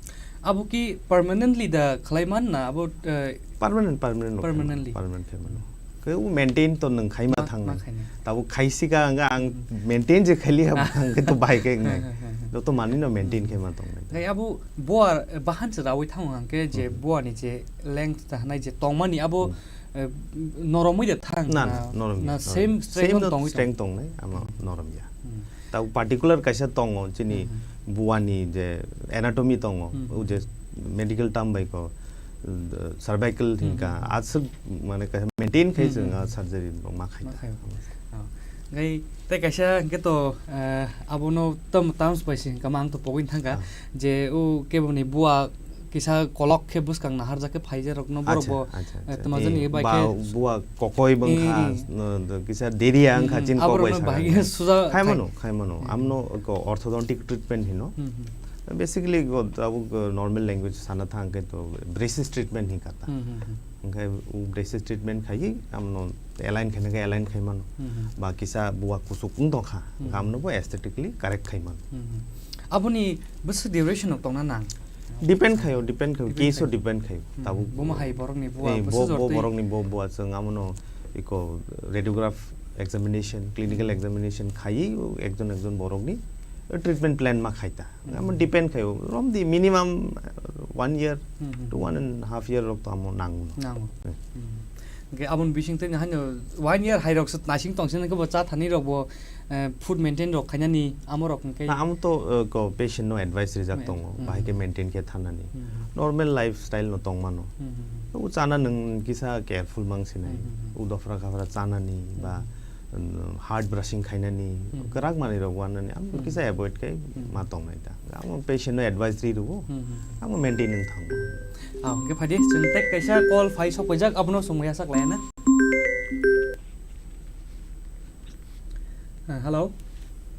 Abo ki permanently da khlai man na abo, eh, Permanent, permanent rok khai manu, Permanently. permanent khai manu. Khe o maintain to nwng khaima Ma, thang ma nai. khainai. Tabo khaisika ang, ang Hmm. maintain je khaili ha, ang khe to bai khe wngnai. Hmm, hmm, hmm, hmm. Joto manwi no maintain Hmm. khaima tong nai. Nai abo bua, eh, bahan se rawi thango ang khe je Hmm. bua ni je length ta hanai je tongmani abo, Hmm. eh, noromwi de thang Na, na, na, noromya, na noromya. same strength Same no no tongwi strength tong. tong nai, ama Hmm. noromya. Hmm. Tabo particular kaisa tongo chini Hmm. buani je anatomy tongo, Hmm. o je medical term bai ko, uh, cervical Hmm, hinka, hmm, hmm. aswk mane kaisa maintain khai Hmm, chwng hmm, a hmm. surgery rok ma khai Ma ta. khai. Oh. Ngai tei kaisa hwnkhe to, eh, abono tam, terms bai se hwnkha ma ang to pogwi thangkha Ah. je o keboni bua kisa kolok khe bwskang naharjak khe phaijak rokno borok Acha, bo, acha, eh, acha. Twmajani Eh, bai ba khe bua kokoi bwngkha, Eh, eh. no, do kisa deria wngkha Hmm, chini aborokno kokbai bai sakha. khe suja Khai khai mano, khai mano. Hmm. Amno ko orthodontic treatment hino. Hmm, hmm. Basically, go, abo go normal language sana thang khe to braces treatment hinkha ta. Hmm, hmm, hmm. Hwnkhe o braces treatment khaiwi amno align khaina khe align khai mano. Hmm, hmm. Ba kisa bua kuchuk wng tongkha, Hmm. hwnkhe amno bo aesthetically correct khai mano. Hmm, hmm. Aboni bwswk duration rok tongna nang? Depend khaio, depend khaio, Depend case o khaio. depend khaio. Hmm. Tabuk Bomo hai borokni bua Eh, bwswk bo, jor bo twi? borokni bo bua chwng amono iko radiograph examination, clinical Hmm. examination khaiwi ekjon ekjon borokni treatment plan ma khai ta. Amo Hmm. depend khaio. From the minimum, uh, one year Hmm, hmm, to hmm. one and half year rok to amo nango. Nango. Eh. Hmm. Hwnkhe aboni bising twi haino one year hai rok se naising tong sini khe bo cha thani rok bo, eh, food maintain rok khainani amo rok hwnkhe. Na, amo to, eh, ko patient no advice rijak Hmm, tongo, hmm, bahai khe hmm. maintain khe thanani. Hmm, hmm. Normal lifestyle no tong mano. Hmm, hmm, hmm. O chana nwng kisa careful mang sinai. Hmm, hmm, hmm. O dofra khafra chanani ba, Hmm. um, heart brushing khainani, Hmm. kwrak manwi rok wanani, amo Hmm. kisa avoid khe Hmm. ma tongnai ta. Amo patient no advice ri rwo, Hmm, hmm, hmm. amo maintain wng thango. Ah, hwnkhe phaidi, chwng tei kaisa call phai sok paijak, abono chwng maya sak laiya na. Ah, hello.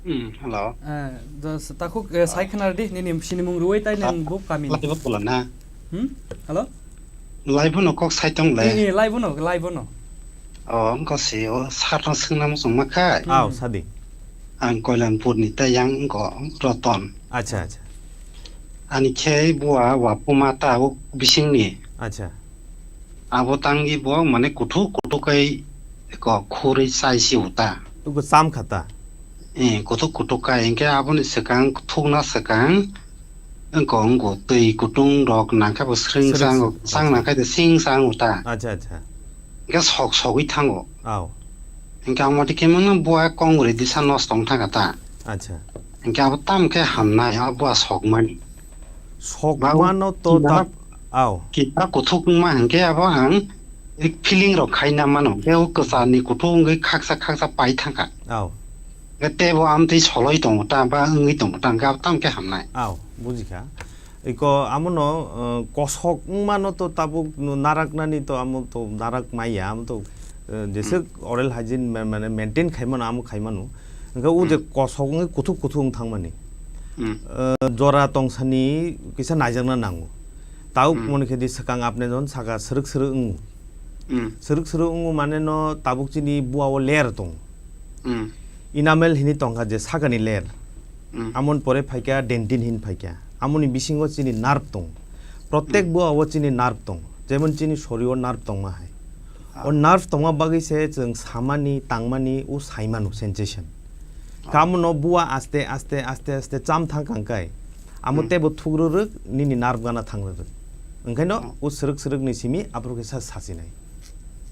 Hmm, hello. Ah, dos, takhuk, eh, sai khna di, nini sinimung rwui tai nang Ah, bo kami. Lai bo pula na. Hmm? Hello? Lai bono kok sai tong le. Eh, eh, lai bono, lai bono. Oh, wngkha se, o, sir no swngna muchung ma khai. Hmm. Aw, sadi. Ang Koilanpur ni tei yang wngkha Roton. Acha, acha. Ani khe bua wa puma ta o bising ni. Acha. Abo tangwi bo mane kuthuk kuthuk kai ko khurwi chai si uta. Ugo cham khata. Eh, kuthuk kuthuk kai, hinkhe aboni swkang thukna swkang wngko, wngko twi kutung rok nangkhe bo sring Sring sang, sring, sang acha. Nangkhe de sing sang uta. Acha, acha. Hinkhe sok sogwi thango. Aw. Hinkhe ang mothe khe mano bua kongri disa nosto wng thangkha ta. Acha. Hinkhe abo tam khe hamnai, abo bua sokmani. Sokmano to kiba, ta-, aw. Kiba kuthuk wngma hinkhe abo ang feeling rok khaina mano. Hinkhe o kwchani kuthuk wngwi khaksa khaksa pai thangkha. Aw. Hinkhe teibo amtwi soloi tongo ta, ba wngwi tongo ta, hinkhe abo tam khe hamnai. Aw, bujikha. Iko amono, uh, kosok wngmano to tabuk no naraknani to amo to narak maya, amo to, uh, jeswk Hmm. oral hygiene ma-, mane maintain khaimano amo khaimano. Hwnkhe o je Hmm. kosok wngwi kuthuk kuthuk wng thangmani. Hmm. Uh, jora tongsani kisa naijakna nango. Tabuk Hmm. moni khe di swkang apne jon saka srwk srwk wngo. Hmm. Srwk srwk wngo mane no tabuk chini bua o layer tongo. Hmm. Enamel hini tongkha je sakani layer. Hmm. Amoni pore phaikha dentin hin phaikha. Amoni bisingo chini nerve tongo. Protek Hmm. bua o chini nerve tongo. Jemon chini sorio nerve tongma hai. Ah. O nerve tongma bagwi se chwng samani, tangmani, o saimano sensation. Ah. Kamono bua aste, aste, aste, aste cham thang kang kai. Amo Hmm. teibo thuk rwrwk, nini nerve gana thang rwrwk. Wngkhaino Ah. o srwk srwk ni simi aphuru khe sa sasinai.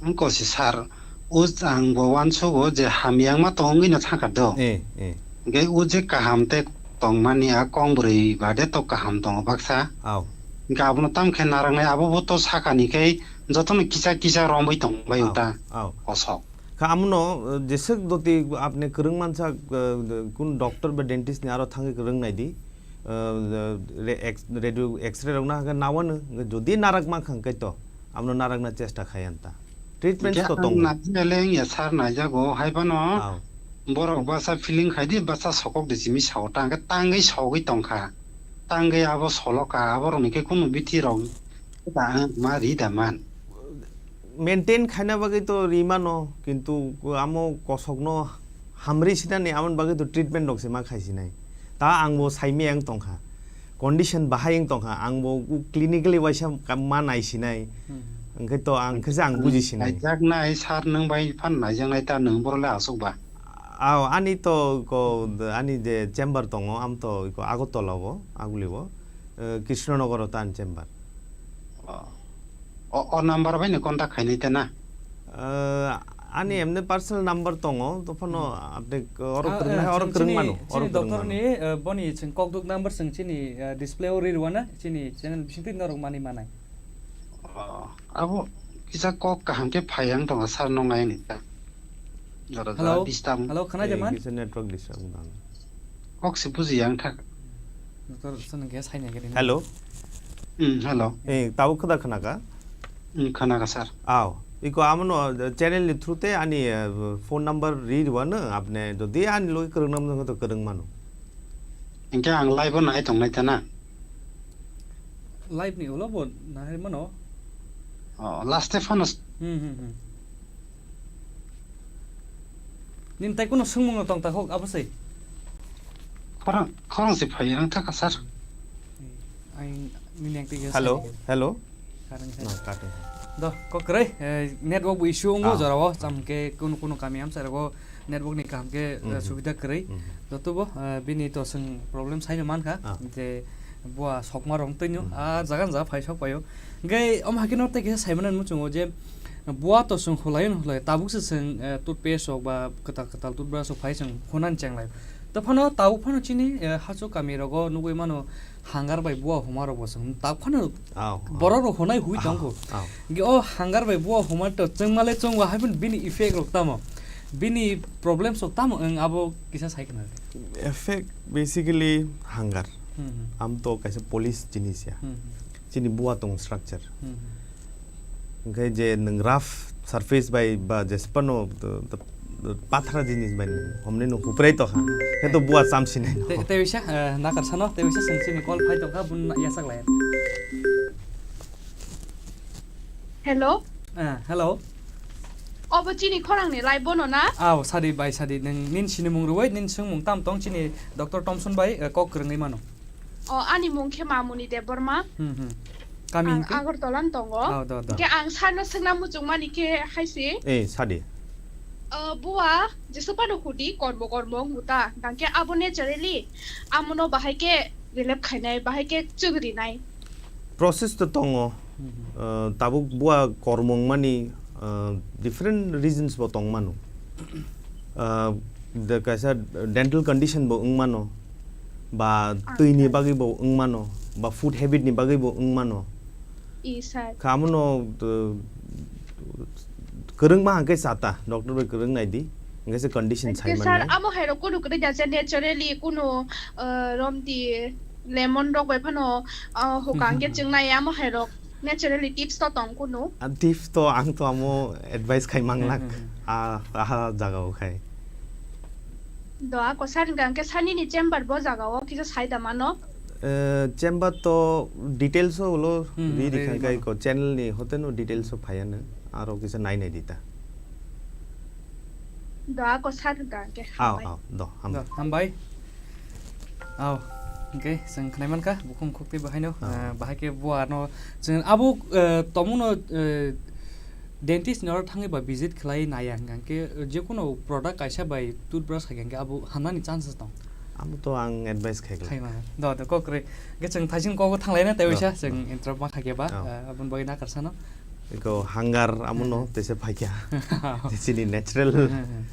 Wngkha si sir, o ang bo uansugo je hamyangma tongwi no thangkha do. Eh, eh. Hwnkhe o je kaham tei tongmani a kong bwrwi bade to kaham tongo baksa. Aw. Hwnkhe abono tamo khe naraknai, abo bo to sakani khe jotono kisa kisa romwi tongbai Aw, uta aw. Kosok. Kha amono, eh, jeswk doti apne kwrwng mansa, eh, kun doctor ba dentist ni aro thangwi kwrwng nai di. Eh, re-, ex-, radio X-ray rok na hwnkhe nawano, jodi narak mankha hwnkhe to, abono narakna chesta khai anta. Treatments Hwnkhe to ang tongo. Naijale wngya sir naijago, hai phano Aw. Borok basa feeling khai di, basa sokok di simi sao ta, hwnkhe tangwi sogwi tongkha. Tangwi abo soloka, aborokni khe kunu bithi rok ta ang ma ri da man. Maintain khaina bagwi to ri mano, kintu amo kosokno hamri sinani amoni bagwi to treatment rok se ma khai sinai. Ta ang bo saimaya wng tongkha. Condition bahai wng tongkha. Ang bo clinically waisa ka-, ma nai sinai. Hmm. Hwnkhe to ang khe se ang buji sinai. Naijaknai sir nwng bai phan naijaknai ta nwng borok le aswk ba? Aw, ani to ko, ani je chamber tongo, am to ko Agartala o, Aguli o, eh, Krishnanagar o ta ani chamber. Oh. O, o number bai ni contact khainai ta na? Eh, ani emne personal number tongo, to phano Hmm. update, eh, oro Ah, kwrwng eh, nai, oro chwng kwrwng chini, mano, oro chini kwrwng doctor mano. Ni, eh, boni chwng kokduk number chwng chini, eh, display o ri rwna, chini channel bising twi norok mani manai. Oh, abo kisa kok kaham khe phai ang tongo sir no ngai ni ta. Jora jora Hello? Disturb. Hello, khna Eh, jaman? Kisa network disturb wng tong. Kok se buji yang thak. Doctor, sir, nang khe sai nai khe rini. Hello? Hmm, hello. Eh, tabo khwda khna kha? Hmm, khna kha, sir. Aw, iko amono, uh, channel ni through te ani, uh, phone number ri rwano, apne jodi ani logi kwrwng nam to kwrwng mano. Hinkhe ang live o nai tong nai ta na. Live ni ulo bo nai mano. Oh, last e phano. Hmm, hmm, hmm. Nini tai kuno swngmung no tong ta hok abo se. Khorang, khorang se phai ang thaka sir. Ai, nini ang tigi Hello, sai. Hello. Karang sai. No, cutting. Do, kok kwrwi, eh, network bo issue wngo Ah. Jorao, cham ke kuno kuno kami amsa rogo network ni kaham ke, eh, Mhm. Subida kwrwi. Mhm. Joto bo, eh, bini to swng problem sai no mankha. Ah. Je bua sokma rong twi no, Mhm. Ah, jaga jaga phai sok paio. Hingke om hakhe no tei kisa sai mano muchungo je, Bua to chwng hulai hwn hulai, tabuk se chwng, eh, toothpaste rok ba kwtal kwtal toothbrush rok phai chwng hunan chenglai. To phano tabuk phano chini, eh, hachu kami rogo nugui mano hangar bai bua huma rok bo chwng tabuk phano Aw, aw. Borok rok hunai hui Aw, tongkho. Aw. Ge o hangar bai bua huma to chwng male chwng wa haibun bini effect rok tamo. Bini problems rok tamo wng abo kisa sai khna. Effect basically hangar. Hmm, hmm. Am to kaisa polish jinis ya. Hmm, hmm. Chini bua tong structure. Hmm, hmm. Hwnkhe je nwng rough surface bai ba jesphano, uh, uh, pathra jinis bai nwng homni nwng huprai tokha, khe to bua chamsinai no. Te, te bisa, eh, nakar sano, te bisa sengsi ni call phai tokha, bun na yasak lai. Hello? Eh, hello. Obo chini khorang ni live bono na? Aw, sadi bai sadi, nwng nin sinimung ruwai, nin swngmung tam tong chini Doctor Thomson bai, eh, kok kwrwngwi mano. O, ani mung khe Mamuni Debbarma. Hmm, hmm. Kami Ang hingke? Agartala ni tongo. Oh, do, do. Hingke ang sarno swngna muchung mani khe hai se. Eh, sadi. O, bua, jesu pano hudi, kormo kormo wng muta. Hingke abo naturally, amono bahai khe relap khainai, bahai khe chwng rinai. Process to tongo. Hmm, hmm. Uh, tabuk bua kormo wng mani, uh, different reasons bo tong mano. Uh, the kaisa dental condition bo wng mano, ba Ah, twini ah. Bagwi bo wng mano, ba food habit ni bagwi bo wng mano. I, sir. Kha amono, uh, kwrwngma hwnkhe chata, doctor bai kwrwng nai di, hwnkhe se condition Hwnkhe sai sir, mannai. Amo hai rok kunu kwrwi da je naturally kunu, uh, romdi lemon rok bai phano, uh, hukang khe chwng nai amo hai rok. Naturally tips to tong kunu? Ah, tips to ang to amo advice khai manglak. Hmm, hmm, hmm. Ah, aha jaga o khai. Do, ako sir, hingka hingke sani ni chamber bo jaga o kisa sai da mano? Eh, chamber to details o ulo Hmm, ri ri ri ri khan kai mano. Ko channel ni hote no details o phai ano. Aro kisa nai nai di ta. Do, ako sir, hingka hingke Aw, hambai. Aw, do, hambai. Do, hambai. Aw, hingke chwng khnai mankha, bukhung khuk tei bahaino, Aw. Eh, bahai khe buano chwng abo, eh, tomono, eh, dentist ni oro thangwi ba visit khlai naiya hingka hingke, eh, jekunu product kaisa bai toothbrush hai hingke abo hamnani chances tong. Amo to ang advice khai glak. Khai ma. Do, do, kok re. Hingke chwng thaising kogo thanglaina tei Do, waisa do. Chwng interrupt ma kha khe ba, Aw. Eh, aboni bagwi nakar sano. Eko hangar amono Hmm. Tese phaikya. Chini natural. Hmm, hmm, hmm.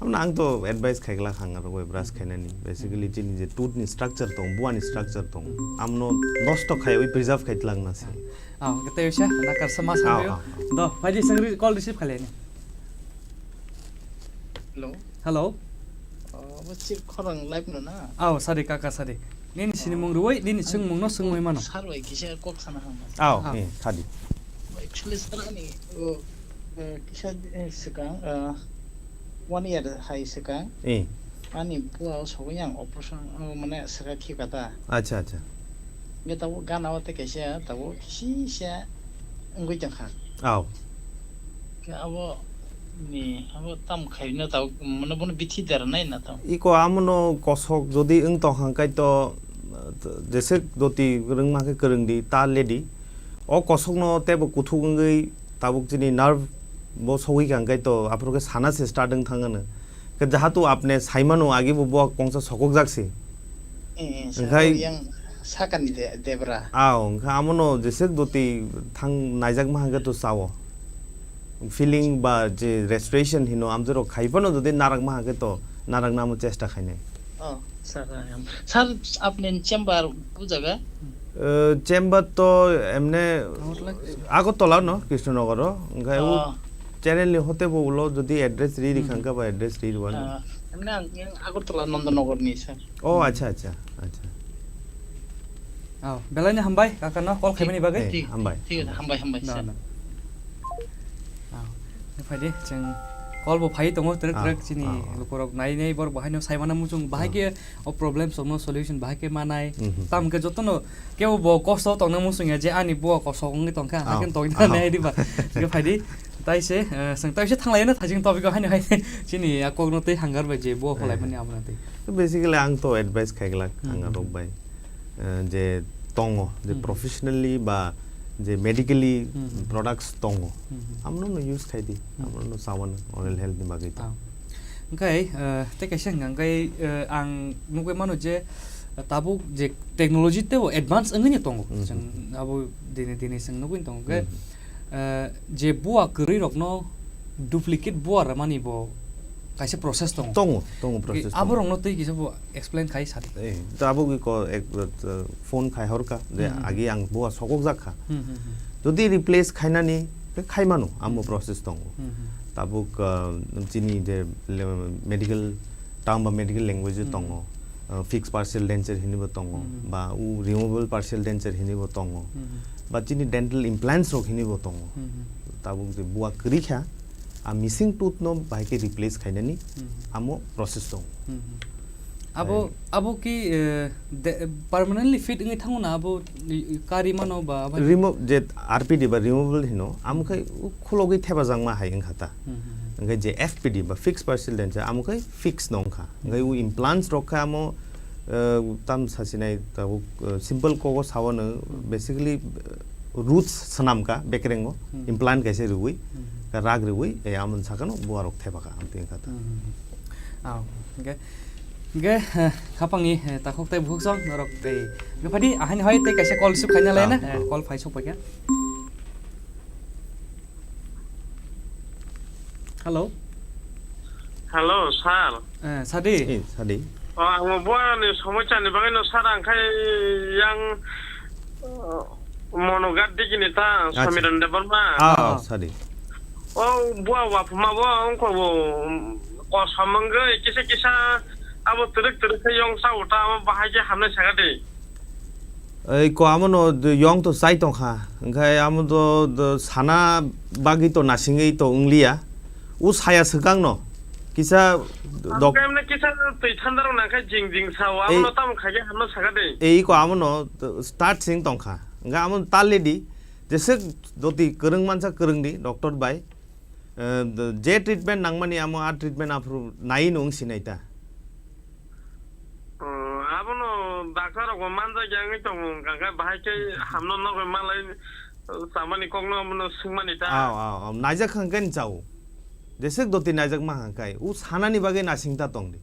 Amno ang to advice khaikla hangar rok bai brush Hmm. Khainani. Basically Hmm. Chini je tooth ni structure tong, bua ni structure tong. Hmm. Amno nosto khai, oi preserve khai tlang na se. Ah, kete bisa, nakar sama Aw, sampai. Aw, aw. Do, phaidi sengri call receive khaileni. Hello. Hello. Oh, abo chip khorang live no na? Aw, sadi kaka sadi. Nini sini Oh. Mung ruwai, nini Ang sung mung no sung mai mano. Sar bai kisa kok sana hama. Aw, Ah. Eh, khadi. Actually, sir, ani, oh, eh, kisa, eh, sekang, eh, one year hai sekang. Eh. Ani bua o sogwi ang operation, oh, mane saka khi kata. Acha, acha. Nge tabo gana o te kaisa, tabo kisi sa wngwi tongkha. Aw. Khe abo ni, abo tam khaina tabo, mane bono bithi dera nai na tamo. Iko amono kosok jodi wng tong hang kai to, jesek doti rwngma khe kwrwng di, ta le di. O kosok no tebo kuthuk wngwi tabuk chini nerve bo sogwi kha hwnkhe to aphuru khe sana se start wng thang ano. Khe jahatu apne saimano agi bo bo kongsa sokok jak se. Eh, eh, Wngkhai sakok yang sakani de, debra. Ao, wngkha amono jesek doti thang naijak ma hwnkhe to sao. Feeling ba je restoration hino amjorok khai phano jodi narak ma hwnkhe to narak namo chesta khainai. Oh, sir, um, sir, apni chamber o jaga? Eh, chamber to emne Agartala? Agartala no, Krishnanagar o. Wngkha o Oh. Channel ni hote bo ulo jodi address ri ri Hmm. Khangkha ba address ri rwani. Ah, emne ang, ang Agartala Nandanagar ni, sir. Oh, acha, acha, acha. Oh, belai ni hambai, kaka no call Thik, khaimani bagwi. Eh, thik, hambai. Thik, hambai, hambai, Da, sir. Da. Ah, phai de, chwng call bo phai tongo, trek, Ah, trek, chini ah, ah. Lukurok nai, nai, borok bo haino sai mana muchung, bahai Ah. Khe o problem song no solution bahai khe manai. Mhm. Tam khe jotono kebo bo kosto tongna muchung ya je ani bo kosok wngwi tongkha, Ah, hakhe tongna ah. Nai diba. Khe phai di, tai se, eh, chwng tai se thanglai na thajing topic o haino hai chini a kok no tei hangar bai je bo kholai Eh. Mani abo na tei. Basically, ang to advice khaigwlak, Mhm. Ang rok bai. Eh, je tongo, je Hmm. Professionally ba je medically Hmm. Products tongo. Hmm. Amno no use khai di, Hmm. Amno no sawan oral health ni bagwi to. Ah. Hwnkhe, eh, tei kaisa hwnkha hwnkhe, eh, ang nugwi mano je, eh, tabuk je technology teibo advance wngwi no tongo. Hmm. Chwng abo dini, dini chwng nugwi tongo. Hwnkhe Hmm. Eh, je bua kwrwi rokno duplicate bua rwmani bo kaisa process tongo. Tongo, tongo process tongo. Aborokno tei kisa bo explain khai sadi. Eh, tabuk ko ek, eh, phone khai horka je Hmm, hmm, agi ang bua sokok jak kha. Hmm, hmm, hmm. Jodi replace khainani, khe khaimano, amo Hmm. process tongo. Hmm, hmm. Tabuk, ah, chini je le-, medical term ba medical language Hmm. tongo. Ah, fixed partial denture hinibo tongo. Hmm. Ba u removable partial denture hinibo tongo. Hmm. Ba chini dental implants rok hinibo tongo. Hmm. Tabuk je bua kwrwi kha, a missing tooth no bahai khe replace khainani Hmm. amo process tongo. Hmm. Abo, Ai. abo ki, eh, de-, permanently fit wngwi thango na abo, i, i, kari mano ba abo? Remo-, je R P D ba removable hino, amo khai u khulogwi thepajak ma hai wngkha ta. Hmm, hmm, hmm. Hwnkhe je F P D ba fixed partial denture, amo khai fix no wngkha. Hwnkhe u implants rok kha amo, eh, tam sasinai tabuk, eh, simple kogo sawano Hmm. basically, eh, roots swnam kha bekrengo, Hmm. implant kaisa rwui, Hmm. ka rak rwui, eh, amoni sakano bua rok thepakha, amtwi wngkha ta. Hmm. Ah, hwnkhe, hwnkhe, eh, khapangni, eh, takhuk tei bukhuk song norok tei. Hwnkhe phadi, ahani hoi tei kaisa call receive khaina lai na, Ah, eh, ah. call phai sok paikha. Hello. Hello, sir. Eh, sadi. Eh, sadi. O, ang bo ani somosya ni bagwi no, sir, ang khai yang, uh, Monogat digi ni ta, Acha. Samiran Debbarma. Ah, Ah. sadi. O, bua wapuma bo, ongko bo, um, kosom wngwi kisa kisa abo twrwk twrwk khe yong sa uta, abo bahai khe hamnai saka de. Ei ko amo no d-, yong to chai tong kha, hwnkhe amo to d-, sana bagwi to nasingwi to wngliya. U saya swkang no kisa dok- Ang khe emne kisa twi thanda rok nang khe jing jing sao, amo Ei. no tamo khai khe hamno saka de. Ei ko amo no d-, start sing tong kha, hwnkhe amo tal le di, jeswk doti kwrwng mansa kwrwng di doctor bai. Eh, d-, je treatment nangmani amo a treatment aphuru nai no wng sinai ta. Oh, abono doctor rok bo manjak ya wngwi tongo, hwnkha khe bahai khe hamno nogwi malai, eh, chamani kokno abono swngmani ta. Aw, aw, aw, naijak kha hwnkhe ni chao. Jeswk doti naijak ma hwnkha khe, u sanani bagwi nasing ta tong di.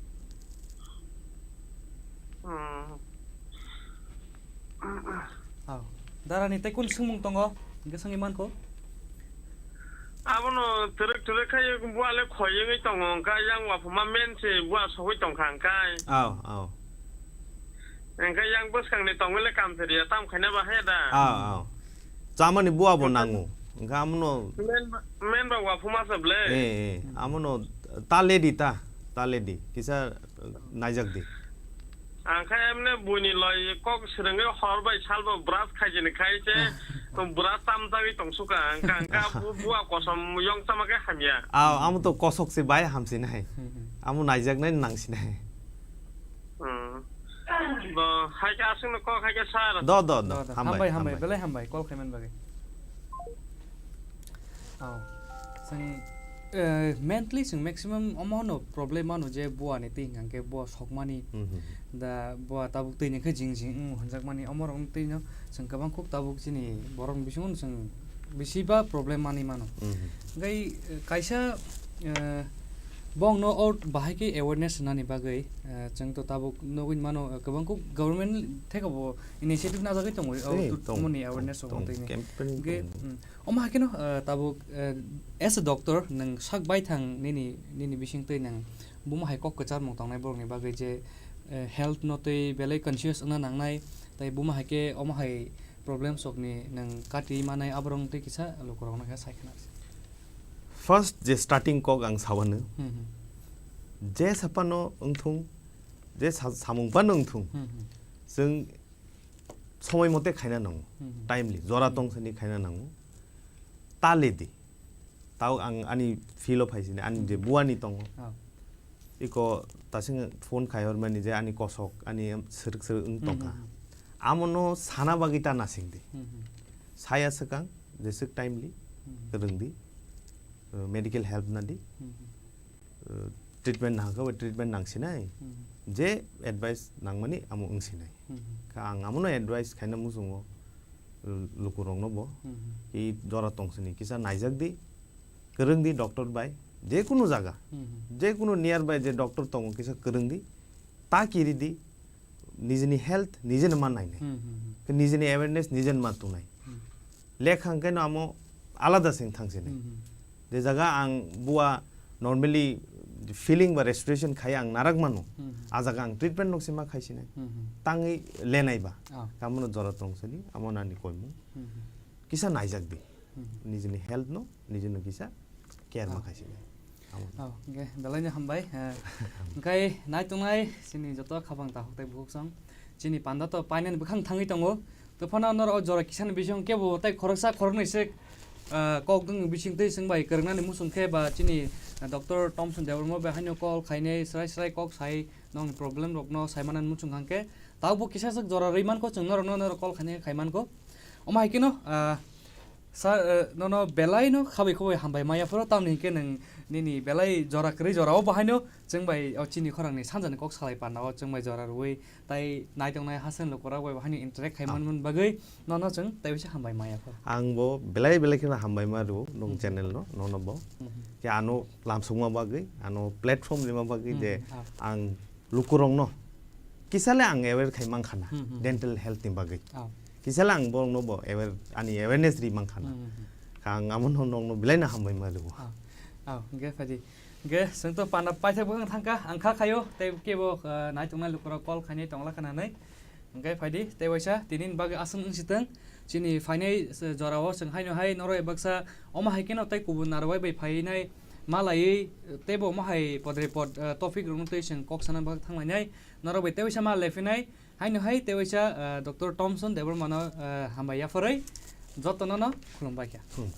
Hmm. Aw. Darani tei kung swngmung tongo? Hwnkhe swngwi mankho. Abono twrwk twrwk khai bua le khoi wngwi tongo, hwnkhe yang wapuma men se bua sogwi tongkha hwnkhe. Aw, aw. Hwnkhe yang bwskangni tongwi le kam theriya, tam khaina ba haya da? Aw, aw. Chamani bua bo Hwnkhe nango. Hwnkhe amono men ba, men ba wapuma se ble. Eh, eh, amono ta le di ta, ta le di. Kisa naijak di. Ang khe emne buini loi kok swrwngwi hor bai sal bo brush khaijini khai se, brush tamjagwi tongsuka. Ang kha, ang kha bu-, bua kosom yong chama khe hamya. Aw, amo to kosok se bai hamsinai. Hmm, hmm. Amo naijaknai nangsinai. Hmm. Bo, hai khe aswkno kok hai khe sir. Do, do, do. Do, do. Hambai, Hambai, hambai, hambai. Belai hambai, call khaimani bagwi. Oh. Chwng, eh, mentally chwng maximum omo no problem mano je bua ni twi hwnkha khe bua sokmani, Mhm. da bua tabuk twi ni khe jing jing wng hwnjakmani, omo rok twi no chwng kwbang khuk tabuk chini borok ni bisingo no chwng bisi ba problem manwi mano. Mhm. Hwnkhe, eh, kaisa, eh, bongno out bahai khe awareness rwnani bagwi, eh, chwng to tabuk nugwi mano, eh, kwbang khuk government thekabo initiative najagwi tongo, Tei, oh, tong, moni tong, awareness rok tong, twi ni. Campaign Hwnkhe, tong. mm, Omo hai kheno, eh, tabuk, eh, as a doctor, nwng sak baithang nini, nini bisingtwi nwng buma hai kok kwcharmung tongnai borokni bagwi je, eh, health no twi belai conscious wngna nangnai, tei buma hai khe omo hai problems rokni nwng kati manai aborok twi kisa lukurokno khe sai khna. First je starting kok ang sawano, Hmm, hmm. je saphano wngthung, je sa-, samung phano wngthung, Hmm, hmm. chwng somoi mote khaina nango, Hmm, hmm. timely, jora Hmm. tong sani khaina nango. Ta le di. Tao ang ani field o phai sini, ani je Hmm. buani tongo. Ah. Iko tasing phone khai hormani je ani kosok, ani em, sirk sirk wng Hmm, tongkha. hmm, hmm. Amono sana bagwi ta nasing di. Hmm, hmm. Saya swkang, jeswk timely, Hmm, hmm. kwrwng di, uh, medical help na di. Hmm, hmm. uh, treatment nangkha bai treatment nangsinai, Hmm. je advice nangmani amo wngsinai. Hmm. Kha ang amono advice khaina muchungo, uh, lukurokno bo, Hmm. i jora tongsini kisa naijak di, kwrwng di doctor bai, je kunu jaga, Hmm. je kunu nearby je doctor tongo kisa kwrwng di, ta kiri di, nijini health nijeno ma nainai. Hmm, hmm, hmm. Khe nijini awareness nijeno ma tunai. Hmm. Lekha hwnkhe no amo alada seng thang sini. Hmm, hmm. Je jaga ang bua normally feeling ba restoration khai ang narak mano. Hmm, hmm. A jaga ang treatment nok sima khai sini. Hmm, hmm. Tangwi lenai ba. Ah. Kamono jora tong sini, amo nani koimung. Hmm, hmm. Kisa naijak di. Hmm. Nijini health no, nijini kisa care ma Ah. khai sini. Amo. Oh, okay. Belai no hambai. Eh, engkai nai tongnai, chini joto khabang tahok tai bukhuk song. Chini panda to painani bwkhang thangwi tongo. To phano norok o jora kisani bising kebo tai khoroksa khoroknwi se, ah, kok dwng bising twi chwng bai kwrwngnani muchung khe ba chini, ah, Doctor Thomson Debbarma bai haino call khainai srai srai kok sai nokni problem rokno sai manani muchung hang khe. Tabuk kisa swk jora rwi mankho chwng norokno norok call khainai khai mankho. Omo hai kheno, ah, sa, ah, nono belai no khabai khubai hambai maya phoro tamni hinkhe nwng nini belai jora kwrwi jora o bahaino chwng bai o chini khorang ni sanja ni kok salai panda o chwng bai jora rwi tai naitok nai hasen lukurok bai bahai ni interact khai Ah. man man bagwi nono chwng tei bisa hambai maya kho. Ang bo belai belai kheno hambai ma rw nung Mhm. channel no, nono bo. Mhm. Ke ano lamsukma bagwi, ano platform rima bagwi Mhm. je Ah. ang lukurok no kisa le ang aware khai man khana Mhm. dental health ni bagwi. Ah. Kisa le ang borok no bo aware, ani awareness ri man khana. Mhm. Ang amo no nong no belai no hambai ma rw. Ah. Ah, ge phadi. Ge, chwng to panda paithak bwkhang thangkha, ang kha khaio, tei kebo, ah, naitok nai lukurok call khainai tongla khana nai. Hwnkhe phaidi, tei waisa tini ni bagwi aswk wng si thung. Chini phainai, se, jorao chwng haino hai norok baksa omo hai kheno tei kubun narwai bai phainai ma laiwi, teibo omo hai podre pod, ah, topic rokno tei chwng kok sana bagwi thang lainai. Norok bai tei waisa ma lephinai. Haino hai tei waisa, ah, Doctor Thomson Debbarma no, ah, hambai yapharwi jotono no khulumbai kha. Hmm.